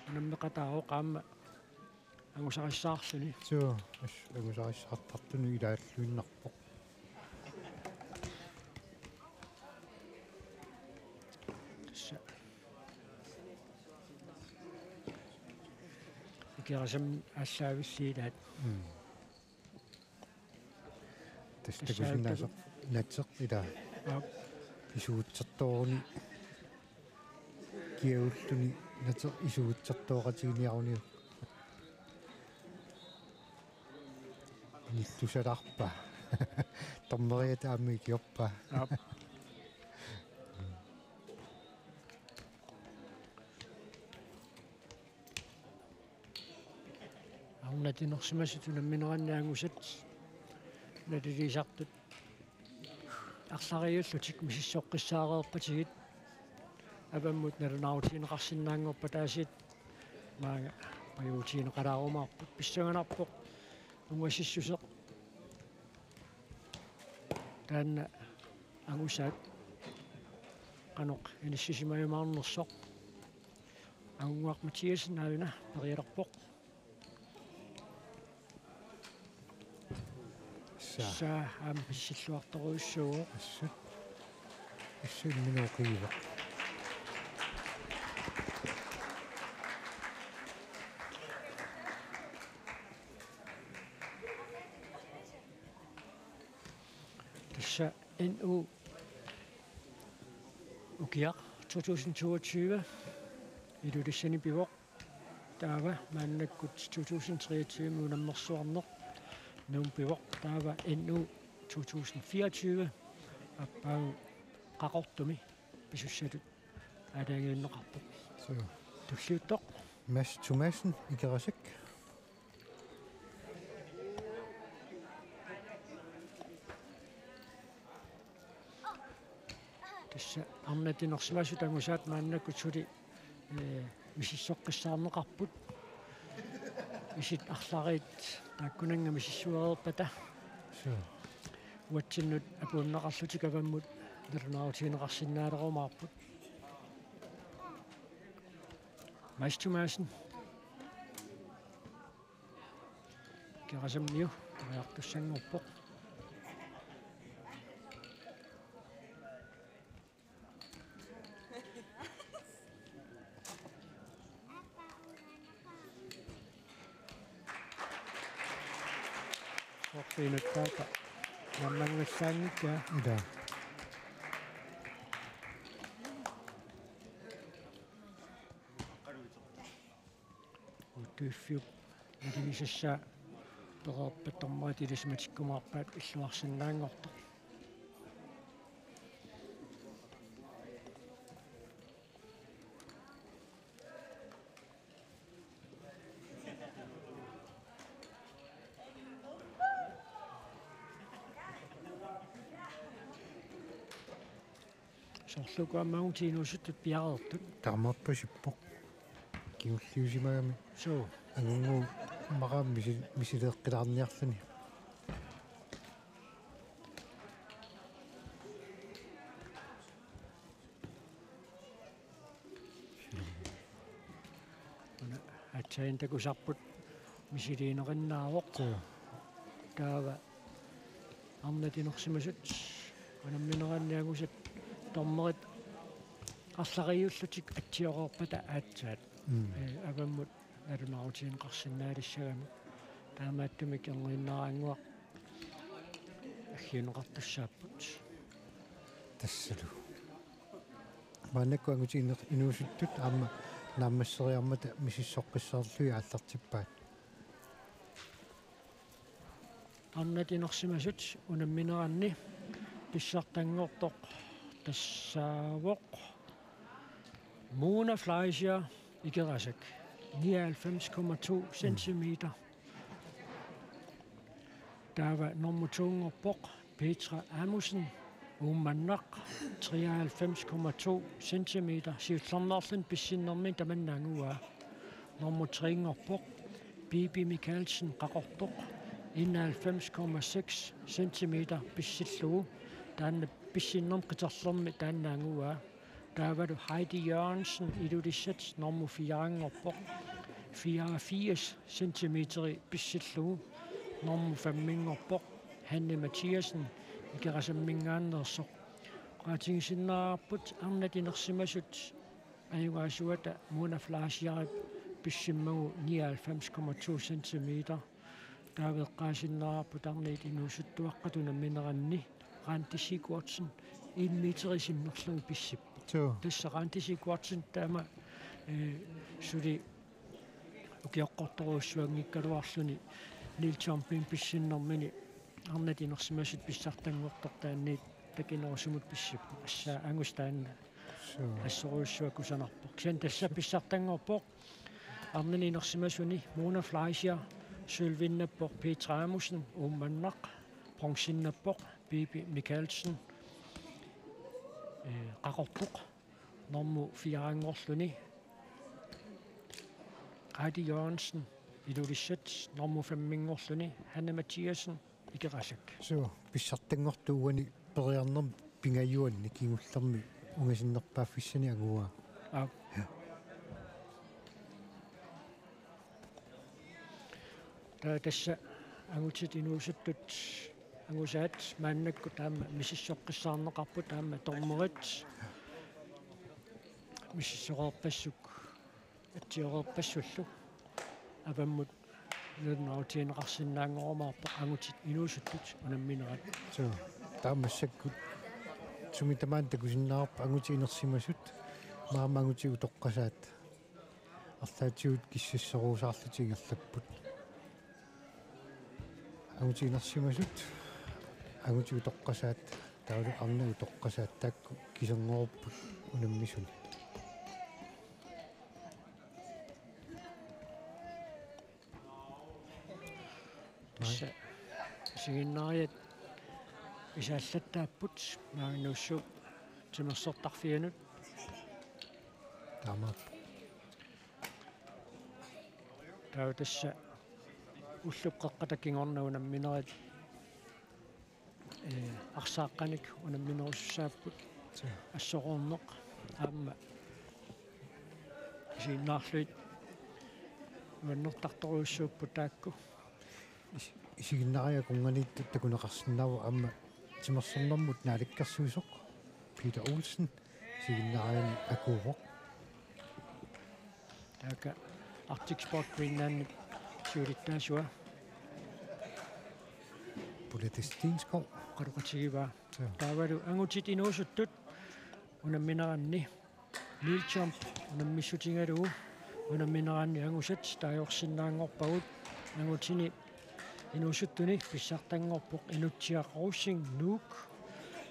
unammeqataavoq aamma angusarissaarluni. Suu, assut angusarissaartartunut ilaalluinnarpoq. Tassa. Ikerasammi aallaavilliit ilaat. Mm. Tassa takusinnaasoq nateq ila. Aap. Isuutsertooruni kiagulluni nateq isuutsertooqatiginiaruni. Nillusalarpa. Dommeriata aamma ikiorpa. Aap. Arnat inersimasut unammineranni angusat naliliisartut arlariullutik misissoqqissaareerpatigit avammut nalunaarutigineqarsinnaanngorpat aasiit maanga pajuutigineqalaarumaarput pissanganarpoq ungasissuseq. Taanna angusaat qanoq inissisimajumaarnersoq. Aunguaq Mathiassen aajuna periarpoq. Sa. Sa aamma pissilluartorujussuuvoq. Assut. Assut imminut qiivoq. Tassa N U ukiaq to tusind toogtyve Ilulissani pivoq. Taava maannakkut to tusind treogtyve unammersuarneq Nuummi pivoq. Taava N U to tusind fireogtyve aappaagu Qaqortumi pisussatut aalajangiunneqarpoq. Suu. Tulliuttoq. Mads Thomassen, Ikerasak. Tassa arnat inersimasut angusaat maannakkut suli, eh, misissoqqissaarneqarput. Isit arlariit taakkunannga misissuereerpata. Suu. Uatsinnut apuunneqarlutik avammut nalunaarutigineqarsinnaalerumaarput. Mads Thomassen. Ikerasammiu periartussanngorpoq. Orpiinut taata. Nammanngassaanngikkaa. Ila. Uuttuiffiup naligisassaa pereerpat dommerit ilisimatikkumaarpaat illuarsinnaanngortoq. Soorlu uku aamma uagut inuusuttut piareertut. Taamaappoq sippoq. Kingulliusimagami. Suu. Angunnguup maqaam misi-, misileeqqilaarniarluni. Una aatsaat takusarput misiliinerinnaavoq. Joo. Taava arnat inersimasut unammineranni angusat dommerit arlariullutik atsioreerpata aatsaat. Mm. Ee, avammut nalunaarutigineqarsinnaalissagamik. Taamaattumik erniinnaraannguaq aggiunneqartussaapput. Tassalu. Maannakkut angutit ine-, inuusuttut aamma naammasseriarmata misissoqqissaarlugit aallartippaat. Arnat inersimasut unammineranni pissartanngortoq tassaavoq Mona Fleischer, Ikerasak, nioghalvfems komma to centimeter. Taava nummer to-nngorpoq Petra Amundsen, Uummannaq, treoghalvfems komma to centimeter, siullermeerluni pissinnermini tamanna anguaa. Nummer tre-nngorpoq Bibi Michaelsen, Qaqortoq, enoghalvfems komma seks centimeter pissillugu, taanna pissinnermi qiterlermi taanna anguaa. Taavalu Heidi Jørgensen, Ilulissat, nummer fire-nngorpoq, fireogfirs centimeter pissillugu, nummer fem-nngorpoq, Hanne Mathiassen, Ikerasamminngaanneersoq. Oqaatigisinnaavarput arnat inersimasut ajugaasuata Mona Fleischerip pissimmagu nioghalvfems komma to centimeter. Taava eqqaasinnaavarput arnat inuusuttuaqqat unammineranni Randi Sigurdsen en meter sinnerlugu pissippoq. Joo. Tassa Randi Sigurdsen taama, eh, suli ukioqqortorujussuanngikkaluarluni Neil Thompson pissinnermini arnat inersimasut pissartanngortoq taanna takinerusumut pissippoq. Tassa angusa taanna. Suu. Assorujussuaq kusanarpoq. Kisianni tassa pissartanngorpoq arnani inersimasuni Mona Fleischer, sølvinnappoq Petra Amundsen, Uummannaq, bronzennappoq Bibi Michaelsen, eh, Qaqortoq, nummer fire-nngorluni Heidi Jørgensen, Ilulissat, nummer fem-nngorluni Hanne Mathiassen, Ikerasak. Suu, pissartanngortoq uani periarnermi pingajuanni kingullermi ungasinnerpaaffissani anguaa. Aap. Ja. Taava tassa angutit inuusuttut angusaat maannakkut taama misissoqqissaarneqarput, taama dommerit misissoreerpassuk atsioreerpassullu avammut nunautiineqarsinnaanngorumaarpoq angutit inuusuttut unamminerat. Suu, taava massakkut sumi tamaani takusinnaavarput angutit inersimasut, aamma angutit utoqqasaat. Arlaatigut kissasseruusaarlutik ingerlapput. Angutit inersimasut, angutit utoqqasaat, taavalu arnat utoqqasaat taakku kisanngorupput unammisuni. Tassa isiginnaariat isaallattaapput Magnus timersortarfianut. Taamaappoq. Taava tassa ullup qeqqata kingorna unamminerit, ee, arsaaqqanik unamminerusussaapput. Suu. Assoroorneq aamma isiginnaarlugit nuannertartorujussuupput taakku. Is-, isiginnaariarlunganiittut takuneqarsinnaavoq aamma timersornermut naalakkersuisoq Peter Olsen isiginnaarianik akuuvoq. Taakku Arctic Sport Greenlandip siulittaasua Pulette Steenskov oqaloqatigivaa. Suu. Taavalu angutit inuusuttut unammineranni Neil Jump unammissutigalugu unammineranni angusat taagorsinnaanngorpagut. Angutini inuusuttuni pissartanngorpoq Inutsiaq Rosing, Nuuk.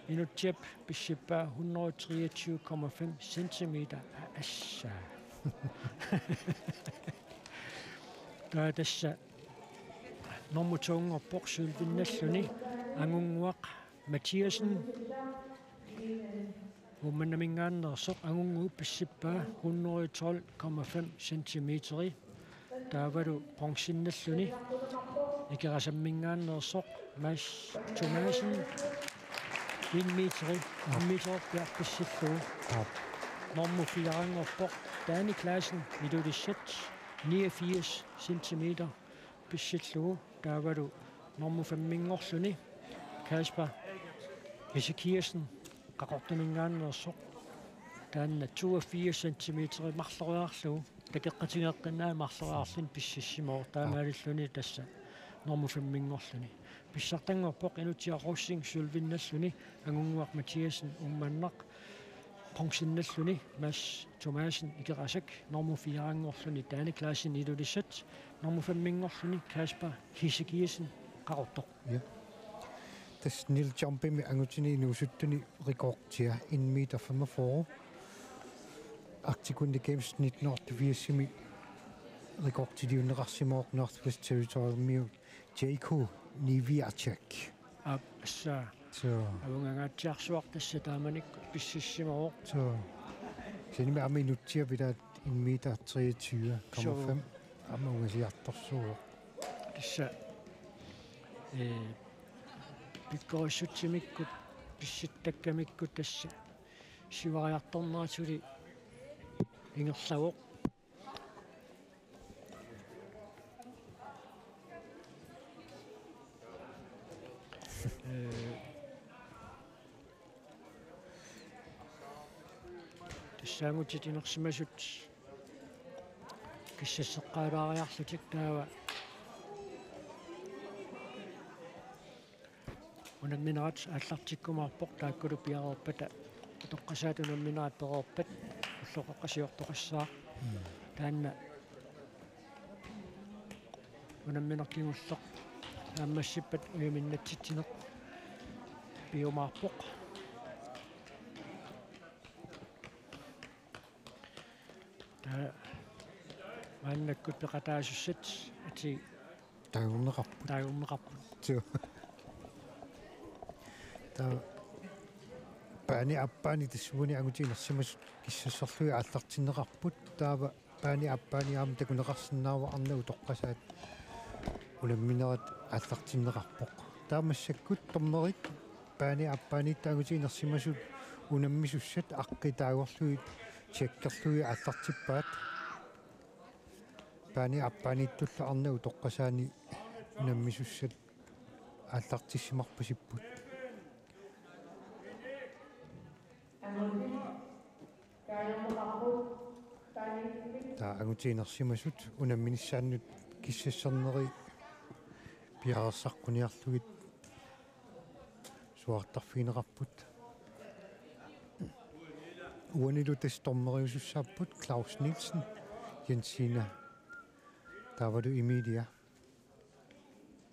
Inutsiap pissippaa hundrede treogtyve komma fem centimeter. Assa. Taava tassa normu toonngorpoq sølvinnalluni Angunnguaq Mathiassen. Uummannaminngaanneersoq, Angunnguup pissippaa hundrede tolv komma fem centimeteri. Taavalu bronzennalluni Ikerasamminngaanneersoq Mads Thomassen, en meteri, en meter pissillugu. Aap. Normu fireanngorpoq Danny Clausen, Ilulissat, niogfirs centimeter pissillugu. Taavalu normu femminngorluni Kasper Ezekiassen, Qaqortuminngaanneersoq, taanna toogfirs centimeter marloriarlugu, takeqqatigeqqinnaaq marloriarluni pississimavoq, taamaalilluni tassa normu femminngorluni. Pissartanngorpoq Inutsiaq Rosing sølvinnalluni, Angunnguaq Mathiassen Uummannaq, bronzennalluni Mads Thomassen Ikerasak, normu fireanngorluni Danny Clausen Ilulissat, normu femminngorluni Kasper Ezekiassen, Qaqortoq. Ja. Tassa Neil Jumpimi angutini inuusuttuni rekordia en meter femogfyrre. Arctic Winter Games nitten otteogfirsimi rekordiliunneqarsimavoq Northwest Territoriesimiit Jaakko Niviacak. Aap, assa. Suu. Avungangaatsiarsuaq tassa taamanikkut pississimavoq. Suu. Kisianni aamma Inutsiap ilaat en meter treogtyve komma fem. Suu. Aamma ungasiartorsuuvoq. Tassa, ee, pikkorissutsimikkut pissittakkamikku tassa siuariartornera suli ingerlavoq. Ee, tassa angutit inersimasut kissasseqqaalaariarlutik, taava unamminerat aallartikkumaarpoq, taakkulu piareerpata, utoqqasaat unamminerat pereerpat ulloq eqqasiortoqassaaq. Mm. Taanna unammineq kingulleq naammassippat ujaminnatsitsineq piumaarpoq. Taava maannakkut peqataasussat atii taagorneqarput. Taagorneqarput. Suu. Taava baanip aappaani tassuugunik angutit inersimasut kissasserlugit aallartinneqarput. Taava baanip aappaani aamma takuneqarsinnaavoq arnat utoqqasaat unamminerat aallartinneqarpoq. Taava massakkut dommerit baanip aappaaniittut angutit inersimasut unammisussat aqqi taagorlugit tjekkerlugit aallartippaat. Baanip aappaaniittullu arnat utoqqasaanni Unammisussat aallartissimarpasipput. Taava angutit inersimasut unamminissaannut kissassarneri piareersaqquniarlugit suaartarfigineqarput. Uanilu tassa dommeriusussaapput Claus Nielsen, Jensina, taavalu Emilia.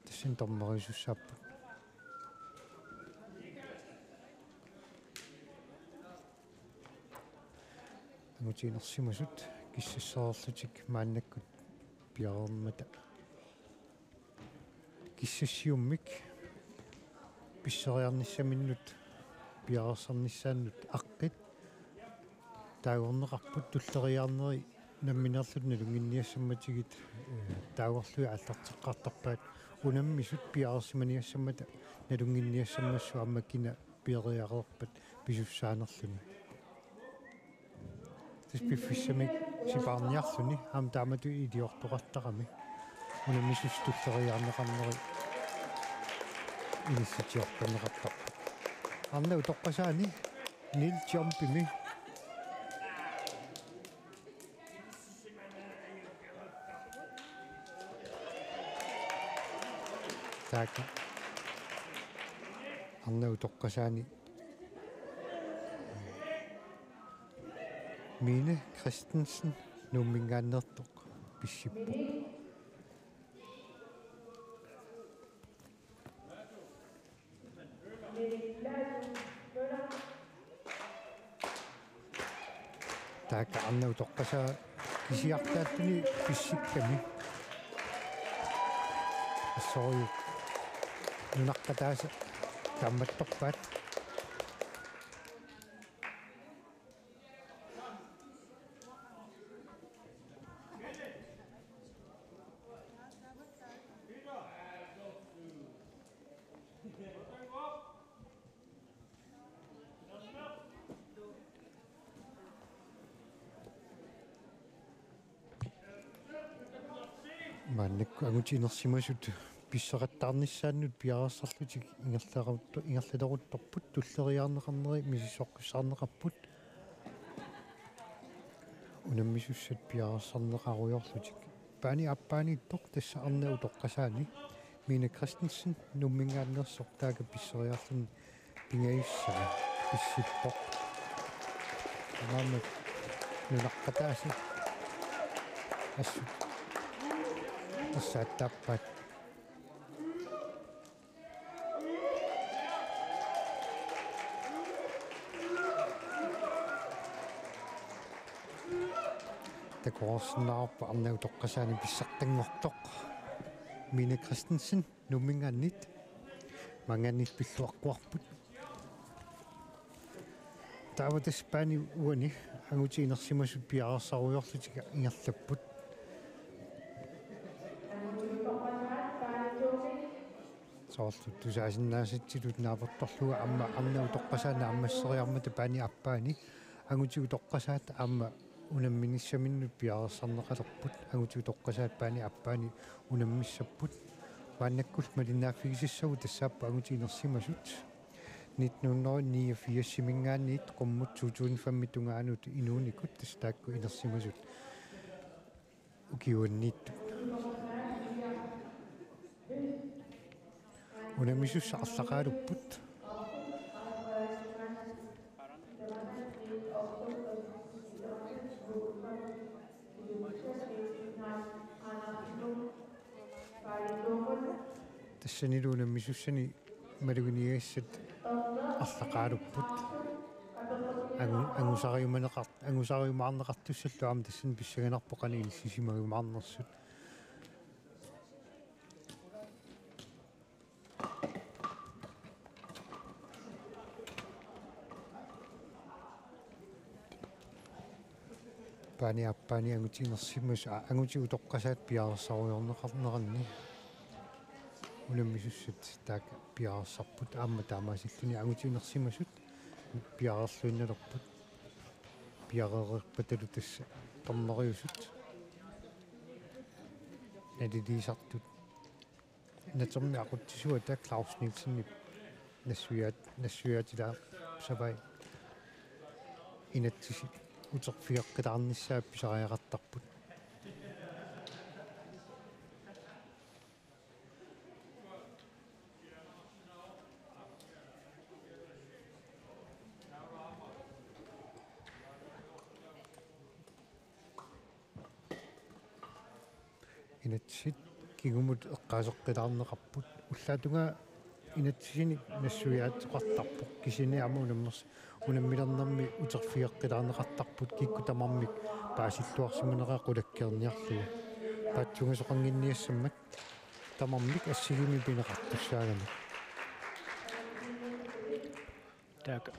Tassani dommeriusussaapput. Angutit inersimasut kissassareerlutik maannakkut piareermata. Kissassiummik pisseriarnissaminnut piareersarnissaannut aqqit taagorneqarput, tulleriiaarneri nammineerlutik nalunnginniassammatigit, eh, taagorlugit aallarteqqaartarpaat, unammisut piareersimaniassammata nalunnginniassammassuk aamma kina piareereerpat pisussaanerluni. Tassa piffissamik sipaarniarluni aamma taamatut iliortoqartarami. Unammisussat tulleriiaarneqarneri inissitsiortorneqartarput. Arnat utoqqasaani Niels Jumpimi. Taakku arnat utoqqasaani Mine Christensen Nuumminngaanneersoq pissippoq. Taakku arnat utoqqasaat kisiartaalluni pissikkami. Assorujuk nunaqqataasa kaammattorpaat. Maannakkut angutit inersimasut pisseqattaarnissaannut piareersarlutik ingerlalerutto-, ingerlaleruttorput, tulleriiaarneqarneri misissoqqissaarneqarput. Unammisussat piareersarneqarujoorlutik. Paani aappaaniittoq tassa arnat utoqqasaani Mine Christensen Nuumminngaanneersoq taakku pisseriarluni pingajussaa pissippoq. Taamaammat nunaqqataasa assut ersaattaappaat. Takoreersinnaavarput arnat utoqqasaani pissartanngortoq. Mine Christensen Nuumminngaanniit maanngaanniit pilluaqquarput. Taava tassa paani uani angutit inersimasut piareersarujoorlutik ingerlapput. Soorlu tusaasinnaasatsinut naapertorlugu aamma arnat utoqqasaat naammasseriarmata paani aappaani angutit utoqqasaat aamma unamminissaminnut piareersarneqalerput, angutit utoqqasaat paani aappaani unammissapput. Maannakkullu malinnaaffigisassagut tassaapput angutit inersimasut. Nitten hundrede niogfirsiminngaanniit qummut to tusind fem-ip tungaanut inuunikut tassa taakku inersimasut ukiuanniittut. Unammisussat arlaqaalupput. Tassanilu unammisussani maluginiagassat arlaqaalupput. Angu-, angusariumaneqar-, angusariumaarneqartussallu aamma tassani pissanganarpoq qanoq inissisimajumaarnersut. Paani aappaani angutit inersimasut, aa, angutit utoqqasaat piareersarujoorneqarneranni unammisussat taakku piareersarput aamma taamaasilluni angutit inersimasut piareerluinnalerput. Piareerpatalu tassa dommeriusut naliliisartut Natermi aqutsisuata Claus Nielsenip nassuiaat-, nassuiaatilaasavai inatsisit uterfigeqqilaarnissaat pisariaqartarput. Inatsisit kingumut eqqaaseqqilaarneqarput. Ullaatungaa inatsisinik nassuiaatsoqartarpoq, kisianni aamma unammers-, unammilernermi uterfigeqqilaarneqartarput kikkut tamarmik paasilluarsimanerat qulakkeerniarlugu. Paatsuungasoqannginniassammat tamarmik assigiimmik pineqartussaagammata. Taakku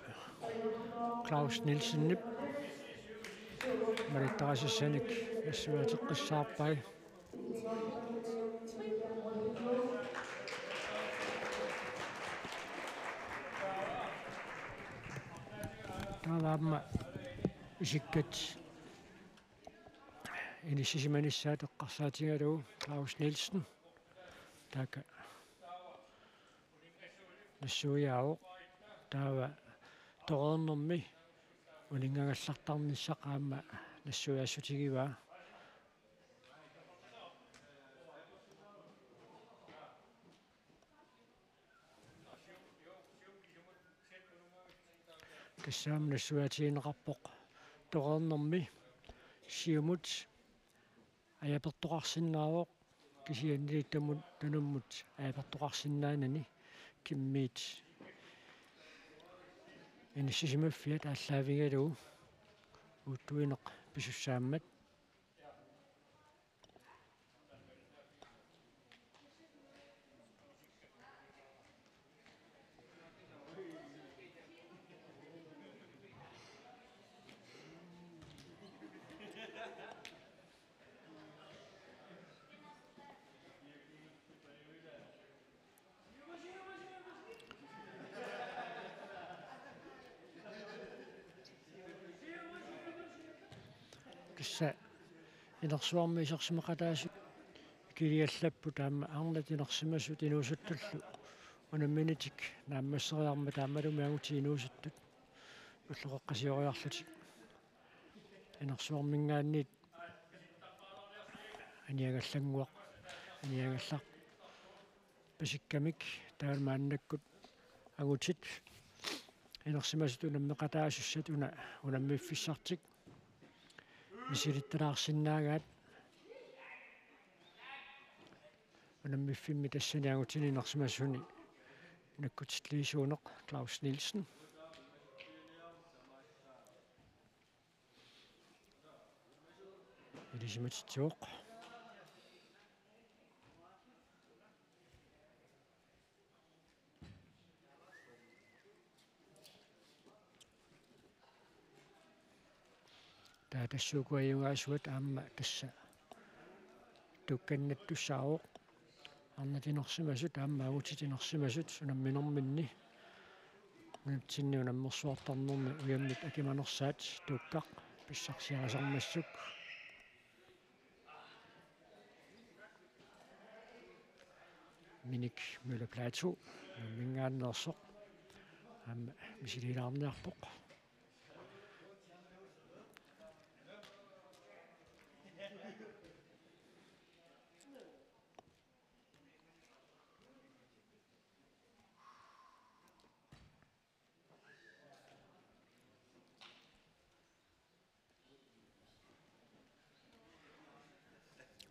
Claus Nielsenip malittarisassarnik nassuiaateqqissaarpai. Taava aamma isikkat inissisimanissaat eqqarsaatigalugu Claus Nielsen. Taakku nassuiaavoq. Taava toreernermi uninngagallartarnissaq aamma nassuiaassutigivaa. Tassa aamma nassuiaatigineqarpoq toreernermi siumut ajapertoqarsinnaavoq, kisiannili tamu-, tanummut ajapertoqarsinnaanani Kimmiit inissisimaffiat aallaavigalugu uuttuineq pisussaammat. Tassa inersuarmi isersimaqataasut ikiliallapput, aamma arnat inersimasut inuusuttullu unamminitik naammasseriarmata aammalumi angutit inuusuttut ulloqeqqasioriarlutik. Inersuarminngaanniit aniagallannguaq, aniagallaq pasikkamik taava maannakkut angutit inersimasut unammeqataasussat una unammiffissartik misilittalaarsinnaagaat. Unammiffimmi tassani angutini inersimasuni nakkutilliisuuneq Claus Nielsen. Ilisimatitsivoq. Taava tassuukuajugaasuat aamma tassa tuukkannattussaavoq. Arnat inersimasut aamma angutit inersimasut unamminerminni nunatsinni unammersuartarnermi ujammik akimanersaat tuukkaq pissarsiarisarmassuk. Minik Møller Platou unamminngaanneersoq aamma misiliilaarniarpoq.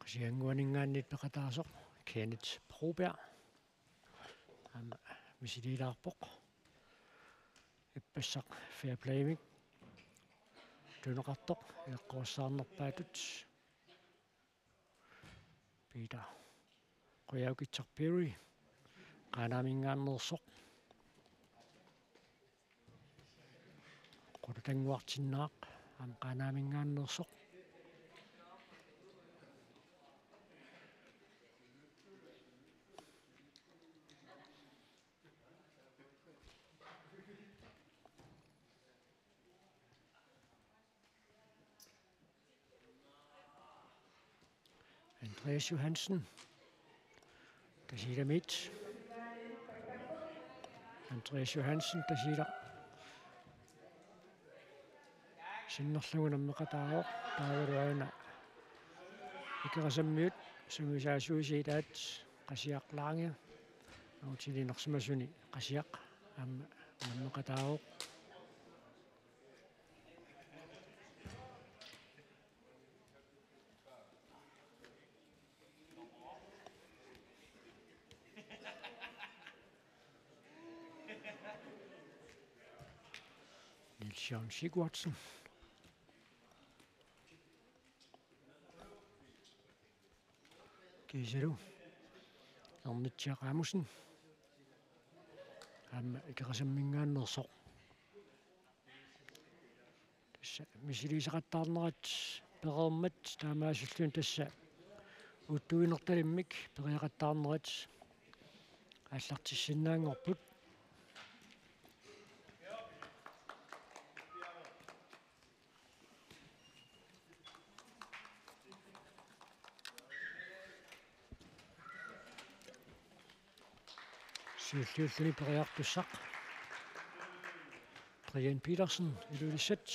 Qasigiannguaninngaanniit peqataasoq Kenneth Broberg aamma misiliilaarpoq. Ippassaq fair playmik tuneqartoq ileqqorissaarnerpaatut. Peter Qujaukitsoq Berry Qaanaaminngaanneersoq. Qulutannguartinnaaq aamma Qaanaaminngaanneersoq. Andreas Johansen. Tasiilamiit. Andreas Johansen, Tasiilaq sinnerlugu unammeqataavoq, taavalu aana Ikerasammiut sungiusaasuisa ilaat Qasiaq Lange, angutini inersimasuni Qasiaq aamma unammeqataavoq. Niels Jørgen Sigurdsen. Kiisalu Ernitsiaq Amussen. Aamma Ikerasamminngaanneersoq. Tassa misiliisaqattaarnerat pereermat taamaasilluni tassa uuttuinertalimmik periaqattaarnerat aallartissinnaanngorput. Siulliulluni periartussaq Brian Petersen, Ilulissat.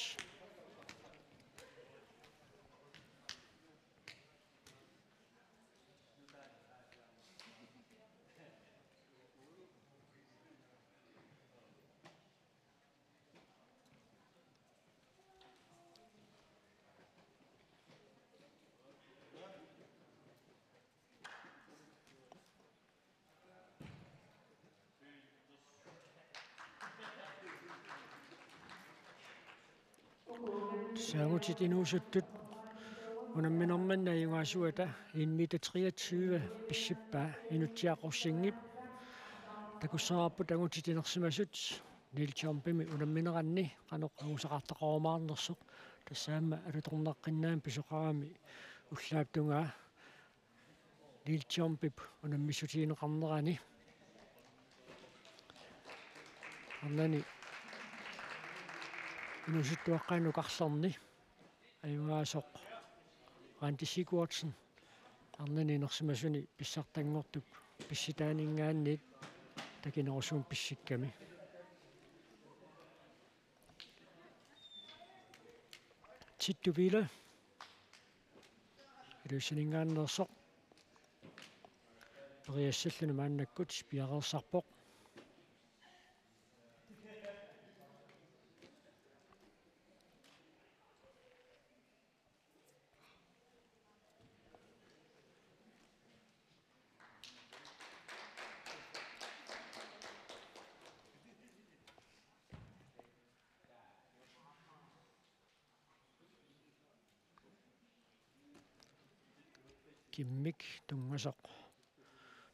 Tassa angutit inuusuttut unamminermanna ajugaasuata en meter treogtyve pissippaa Inutsiaq Rosingip. Takussavarput angutit inersimasut Niels Jumpimi unammineranni qanoq angusaqartoqarumaarnersoq. Tassa aamma alutornaqqinnaammik pisoqarami ullaap tungaa Niels Jumpip unammissutigineqarnerani. Arnani inuusuttuaqqaani nukarlerni ajugaasoq Randi Sigurdsen arnani inersimasuni pissartanngortup pissitaaninngaanniit takinerusumik pissikkami. Tittu Wille. Ilulissaninngaanneersoq. Periassalluni maannakkut piareersarpoq. Kimmik tunngasoq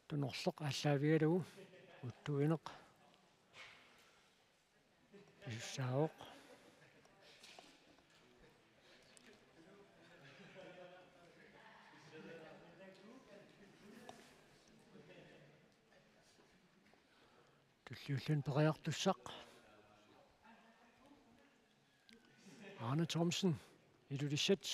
tunorleq aallaavigalugu uuttuineq pisussaavoq. Tulliulluni periartussaq. Arne Thomsen, Ilulissat.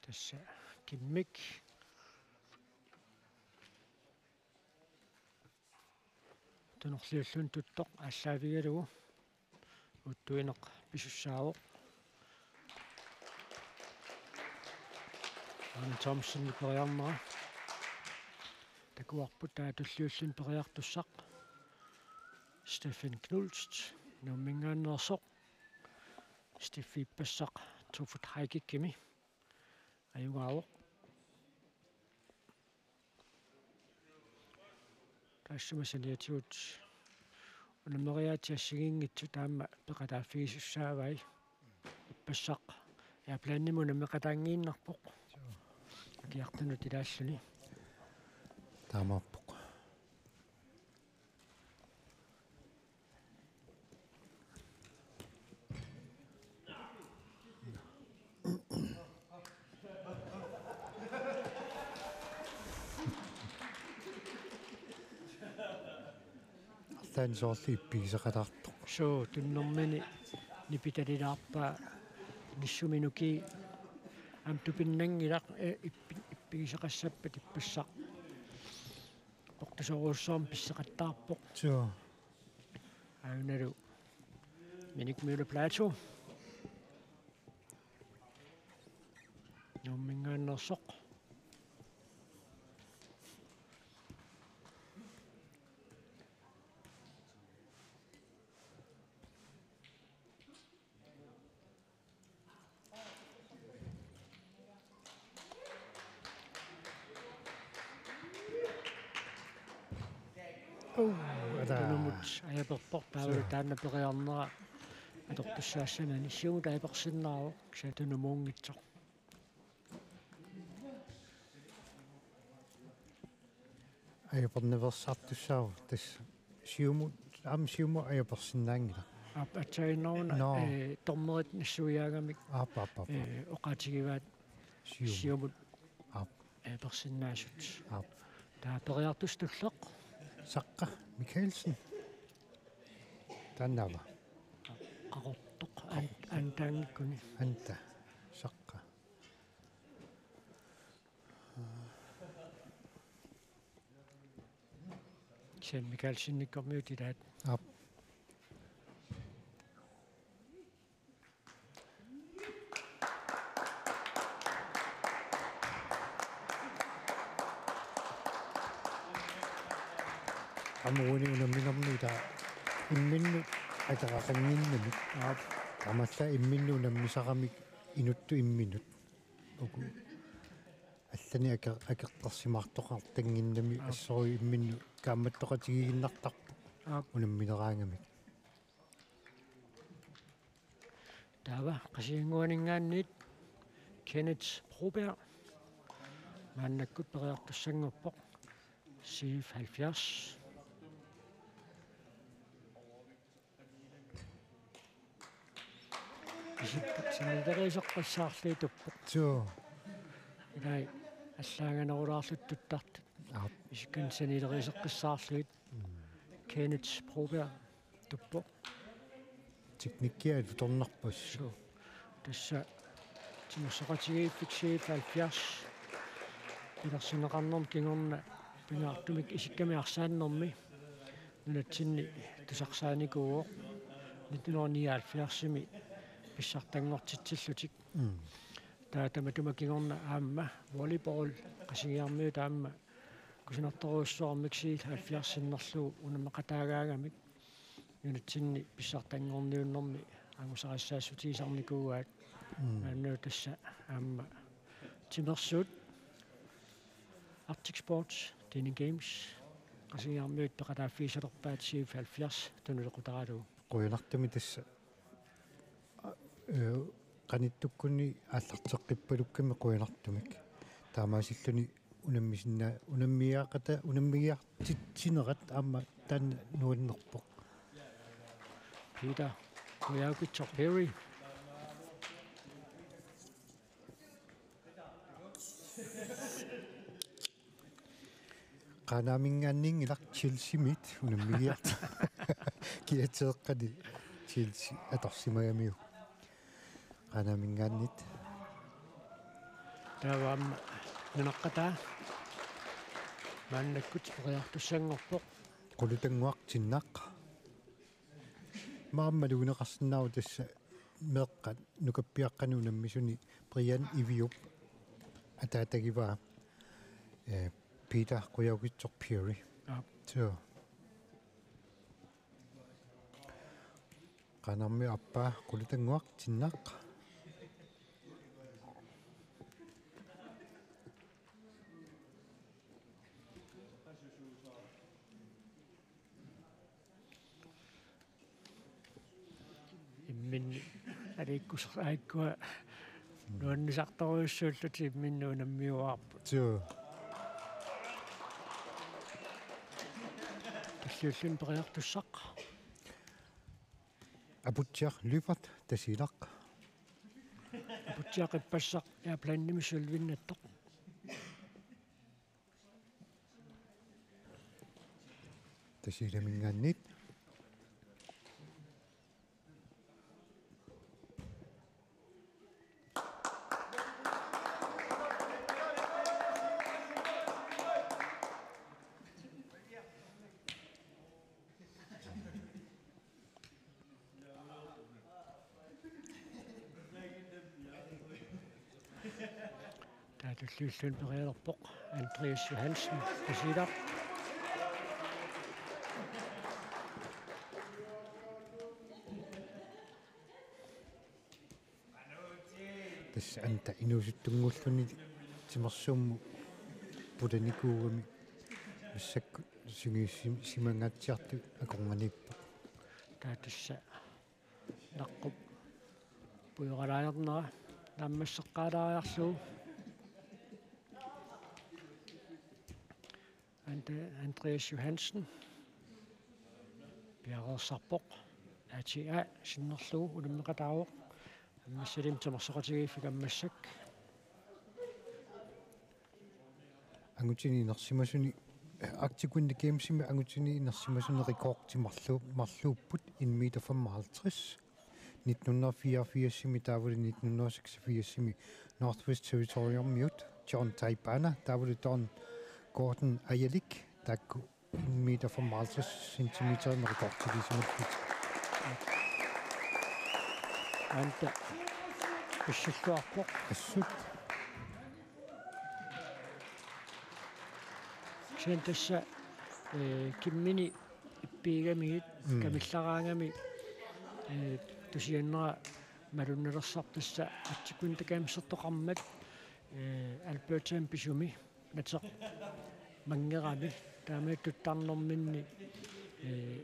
Tassa Kimmik tunorliulluni tuttoq aallaavigalugu uuttuineq pisussaavoq. Arne Thomsen periarnera. Takuarput taava tulliulluni periartussaq Steffen Knust, Nuumminngaanneersoq. Steffi ippassaq Tufut High Kickimi ajugaavoq. Taassuma saniatigut unammeriaatsit assigiinngitsut aamma peqataaffigisussaavai. Ippassaq airplanimut unammeqataanngiinnarpoq. Suu. Akiartunut ilaalluni. Taamaappoq. Arlaannik soorlu ippigisaqalaartoq. Suu, tunnermini nipitalilaarpaa nissumi nukii aamma tupinnanngilaq, eh, ippi-, ippigisaqassappat ippassaq. Portusorujussuarmik pisseqattaarpoq. Suu. Aanalu Minik Møller Platou. Nuumminngaanneersoq. Uu, ata. Tunumut ajaperpoq, taavalu. Suu. Taanna periarnera atortussaassanani. Siumut ajapersinnaavoq, kisianni tunumuunngitsoq. Ajapernaveersaartussaavoq tassa. Siumut, aamma siumut ajapersinnaanngilaq. Aap, aatsaannguaq una, Nå. Eh, dommerit nassuiaagamik, Aap, aap, aap, aap. Eh, oqaatigivaat Siumut. Siumut. Aap. Ajapersinnaasut. Aap. Taava periartussaq tulleq. Saqqa Mikaelsen. Taannaava? Qaqortoq an-, antaanngikkunik. Anta. Saqqa. Kisianni Mikaelsenikkormiut ilaat. Aap. Aamma uani unamminermi ila imminnut akeqaqannginnami. Aap. Taamaallaat imminnut unammisaramik inuttut imminut. Uku. Allanik ake-, akeqqersimaartoqartannginnami. Aap. Assorujuk imminnut kaammattoqatigiinnartarpoq. Aap. Unammineraangamik. Taava Qasigiannguaninngaanniit Kenneth Broberg. Maannakkut periartussanngorpoq. C F halvfjerds. Isikka sanileriiseqqissaarlugit tuppoq. Suu. Ilai allaaganerulaarlutik tuttartut. Aap. Isikka sanileriiseqqissaarlugit. Mm. Kenneth Broberg tuppoq. Teknikkia alutornarpoq. Suu. Tassa timersoqatigiiffik C F halvfjerds pilersinneqarnermut kingorna pingaartumik isikkamik arsaannermi nunatsinni tusarsaanikuuvoq nitten hundrede nioghalvfjerdsimi pissartanngortitsillutik. Mm. Taava tamatuma kingorna aamma volleyball Qasigiarmiut aamma kusanartorujussuarmik C F halvfjerds sinnerlugu unammeqataagaagamik nunatsinni pissartanngorniunnermi angusarissaassutisarnikuuaat. Mm. Maanna tassa aamma timersuut Arctic Sports Teen Games Qasigiarmiut peqataaffigisalerpaat C F halvfjerds tunuliaqutaralugu. Qujanartumik tassa. Ee, qanittukkut aallarteqqippalukkami qujanartumik. Taamaasilluni unammisinna-, unammigiaqata-, unammigiartitsinerat aamma taanna nuannerpoq. Peter Kujaukitsoq Perry. Qaanaaminngaanniinngilaq Chelseamiit unammigiartoq. Kiateeqqani Chelsea atorsimagamiuk. Qaanaaminngaanniit. Taava aamma nunaqqataa maannakkut periartussanngorpoq. Qulutannguaq Tinnaq. Maammalugineqarsinnaavoq tassa meeqqat nukappiaqqani unammisuni Brian Iviup ataatagivaa, eh, Peter Kujaukitsoq Perry. Aap. Suu. Qaanaarmiut aappaa Qulutannguaq Tinnaq. Imminni aliikkus-, aliikkua nuannisartorujussuullutik imminnut unammiuaarput. Suu. Siulliulluni periartussaq. Aputsiaq Lyberth, Tasiilaq. Aputsiaq ippassaq Airplanimik sølvinnattoq. Tasiilaminngaanniit. Taava tulliulluni periarpoq Andreas Johansen, Tasiilaq. Tassa anda inuusuttunnguulluni timersuummut putanikuugami massakkut sungiussim-, simangaatsiartut akornanniippoq. Taava tassa naqqup pujoqalaajornera naammasseqqaalaariarlugu. Ante-, Andreas Johansen. Piareersarpoq. A T A sinnerlugu unammeqataavoq. Ammassalimi timersoqatigiiffik Ammassak. Angutini inersimasuni, Arctic Winter Gamesimi angutini inersimasuni rekordit marlu-, marluupput en meter femoghalvtreds. Nitten hundrede fireogfirsimi taavalu nitten hundrede seksogfirsimi Northwest Territoriumiut John Taibana taavalu Don Gordon Ajalik taakku en meter femoghalvtreds centimeter rekordilisimallugit. Ante pissilluarpoq. Assut. Kisianni tassa, eh, kimmini ippigigamigit, mm, kamillaraangami, eh, tusiannera malunnalersarpoq tassa Arctic Winter Gamesertoqarmat, eh, Albertami pisumi nateq manngerami taamaattuttarnerminni, eh,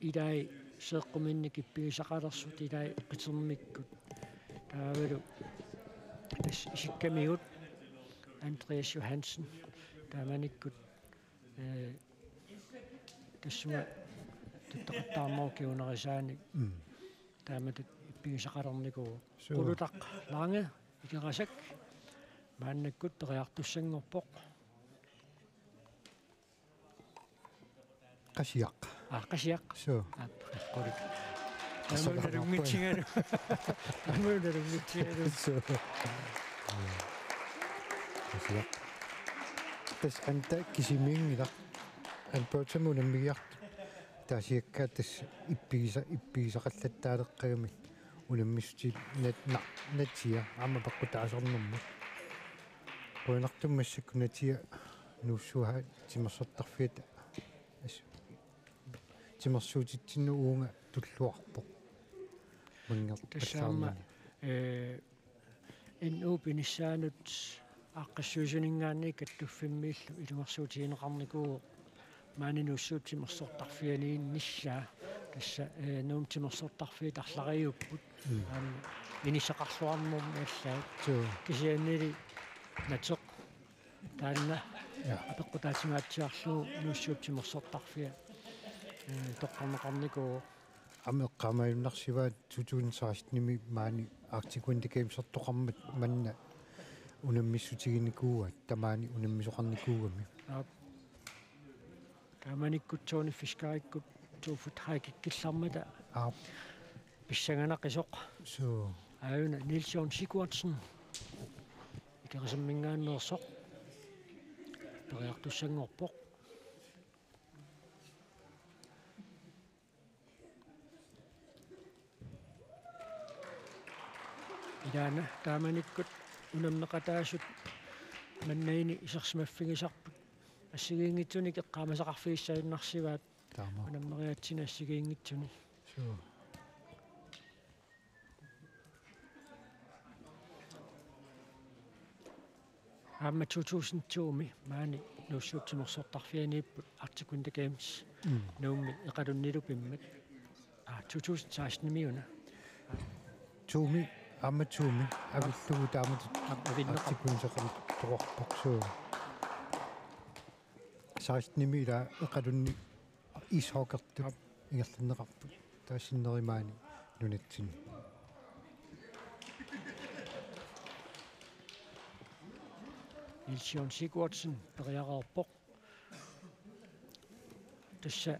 ilai seeqquminnik ippigisaqalersut ilai qitermikkut. Taavalu tassa isikkamigut Andreas Johansen taamanikkut, eh, tassunga tuttoqattaarnerup kingunerisaanik. Mm. Taamatut ippigisaqalernikuuvoq. Suu. Qulutaq Lange Ikerasak maannakkut periartussanngorpoq. Qasiaq. Aa, Qasiaq. Suu. Aa, qulit. Qasiaq. Aamma nalunngitsigalugu. Aamma nalunngitsigalugu. Suu. Qasiaq. Tassa anda kisimiinngilaq. Albertami unammigiartut. Taasiakkaat tassa ippigisa-, ippigisaqallattaaleqqagamik unammissutit nat-, na-, natia aamma peqqutaasarnermut. Qujanartumik massakkut natia Nuussuup timersortarfiata as-, timersuutitsinnut uunga tulluarpoq. Manngerpallaarnani. Tassa aamma, eh, N U pinissaanut aaqqissuisuninngaanniit kattuffimmiillu ilungersuutigineqarnikuuvoq maani Nuussuup timersortarfianiinnissaa. Tassa, eh, Nuummut timersortarfiit arlariupput. Mm. Aamma inissaqarluarnermi allaat. Suu. Kisiannili nateq taanna, ja, apeqqutaatsimaatsiarlugu Nuussuup timersortarfia, eh, toqqarneqarnikuuvoq. Aamma eqqaamajunnarsivaa to tusind sekstenimi maani Arctic Winter Gamesertoqarmat manna unammissutiginikuuaat tamaani unammisoqarnikuugami. Aap. Taamanikkut Tony Fiskerikkut to foot high kickillarmata. Aap. Pissanganaqisoq. Suu. Aajuna Niels Jørgen Sigurdsen. Ikerisamminngaanneersoq. Periartussanngorpoq. Ilaana taamanikkut unammeqataasut mannaini isersimaffigisarput assigiinngitsunik eqqaamasaqarfigissaginnarsivaat. Taama. Unammeriaatsinni assigiinngitsuni. Suu. Aamma to tusind to-mi maani Nuussuup timersortarfianiipput Arctic Winter Games. Mm. Nuummi Iqalunnilu pimmat. Aa, to tusind seksten-imiuna. To-mi, aamma to-mi. Avillugu taamatut. Aap, avinneqarpoq. Arctic Winter Games toqarpoq suu. Seksten-imi ila Iqalunni ishockeytut ingerlanneqarput. Taava sinneri maani nunatsinni. Niels Jørgen Sigurdsen periareerpoq. Tassa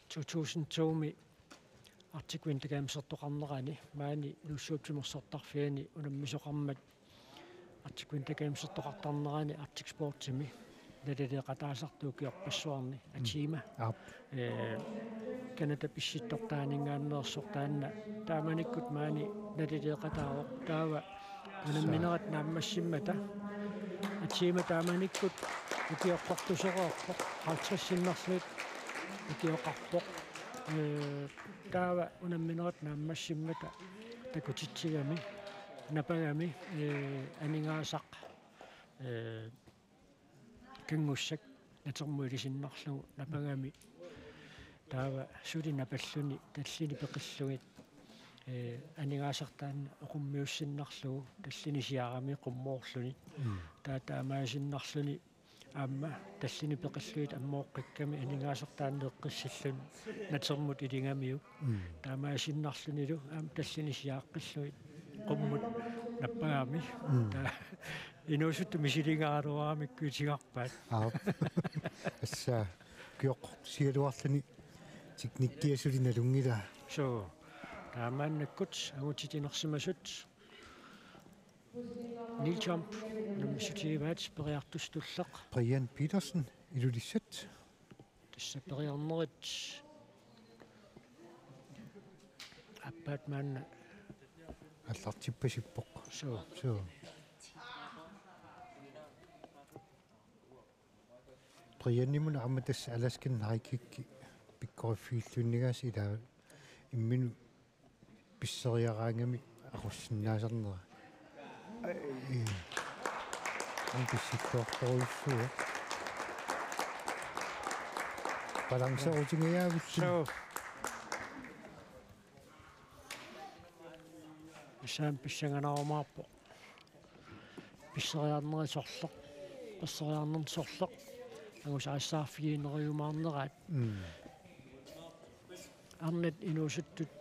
to tusind to-mi Arctic Winter Gamesertoqarnerani maani Nuussuup timersortarfiani unammisoqarmat Arctic Winter Gamesertoqartarnerani Arctic Sportsimi naliliiqataasartut ukiorpassuarni. Mm. Atima. Aap. Ee, Canadap issittortaaninngaanneersoq taanna taamanikkut maani naliliiqataavoq taava unamminerat naammassimmata. Atima taamanikkut ukioqqortusereerpoq, halvtreds sinnerlugit ukioqarpoq. Ee, taava unamminerat naammassimmata takutitsigami, napagami, ee, aningaasaq, ee, kanngussak natermut ilisinnarlugu napagami. Taava suli napalluni tallini peqillugit, ee, aningaasartaanna oqummiussinnarlugu tallini siaarami qummoorluni. Mm. Taava taamaasinnarluni aamma tallini peqillugit ammooqqikkami aningaasartaanna eqqissilluni natermut iligamiuk. Mm. Taamaasinnarlunilu aamma tallini siaaqqillugit qummut nappagami. Mm. Taava inuusuttut misiligaluaramikku itigarpaat. Aap. Assa, ukioqqortusigaluarluni teknikkia suli nalunngilaa. Suu, taamaannakkut angutit inersimasut Niels Jørgen, unammissutigivaat periartussaq tulleq. Brian Petersen, Ilulissat. Tassa periarnerit aappaat maanna aallartippasippoq. Suu. Suu. Brianimut aamma tassa Alaskan High Kick pikkoriffiulluinnaagaanni ilaa imminut pisseriaraangamik aqussinnaasarnera. Ai. Aamma pissikkoortorujussuuvoq. Balancerutingajaavilluni. Suu. Tassami pissanganarumaarpoq. Pisseriarnerit sorleq, pisseriarnerni sorleq, angusaassaarfiginerujumaarneraat. Mm. Arnat inuusuttut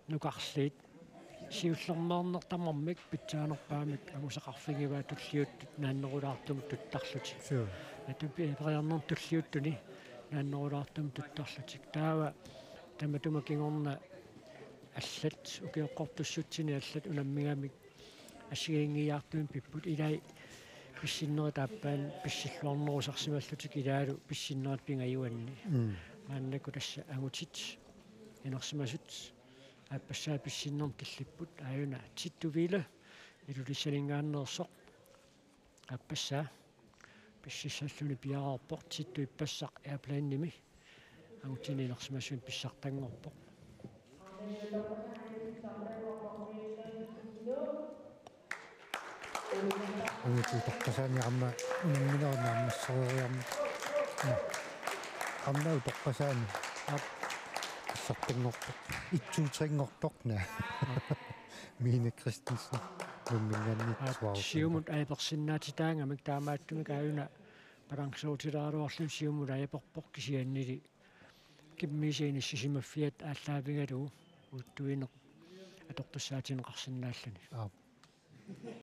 nukarliit siullermeerneq tamarmik pitsaanerpaamik angusaqarfigivaat tulliuttut naannerulaartumut tuttarlutik. Suu. Aamma pi-, pisseriarnerni tulliuttuni naannerulaartumut tuttarlutik. Taava tamatuma kingorna allat, ukioqqortussutsini allat unammigamik assigiinngiiaartumik pipput, ilai pissinnerit aappaanni pissilluarnerusarsimallutik ilaalu pissinnerit pingajuanni. Mm. Maannakkut tassa angutit inersimasut aappassaa pissinnermi killipput, aajuna Tittu Wille Ilulissaninngaanneersoq. Aappassaa pississalluni piareerpoq, Tittu ippassaq airplanemi angutini inersimasuni pissartanngorpoq. Angutit utoqqasaanni aamma unamminerit naammassereeriarmat. Naa. Aamma utoqqasaanni. Aap. Pissartanngorpoq. Itsuutinngorpoq, naa. Mine Christensen. Aap, Nuumminngaanniit. Siumut ajapersinnaatitaangamik taamaattumik aajuna balancerutilaaruarluni siumut ajaperpoq, kisiannili kimmiisa inissisimaffiat aallaavigalugu uuttuineq atortussaatinneqarsinnaalluni. Aap.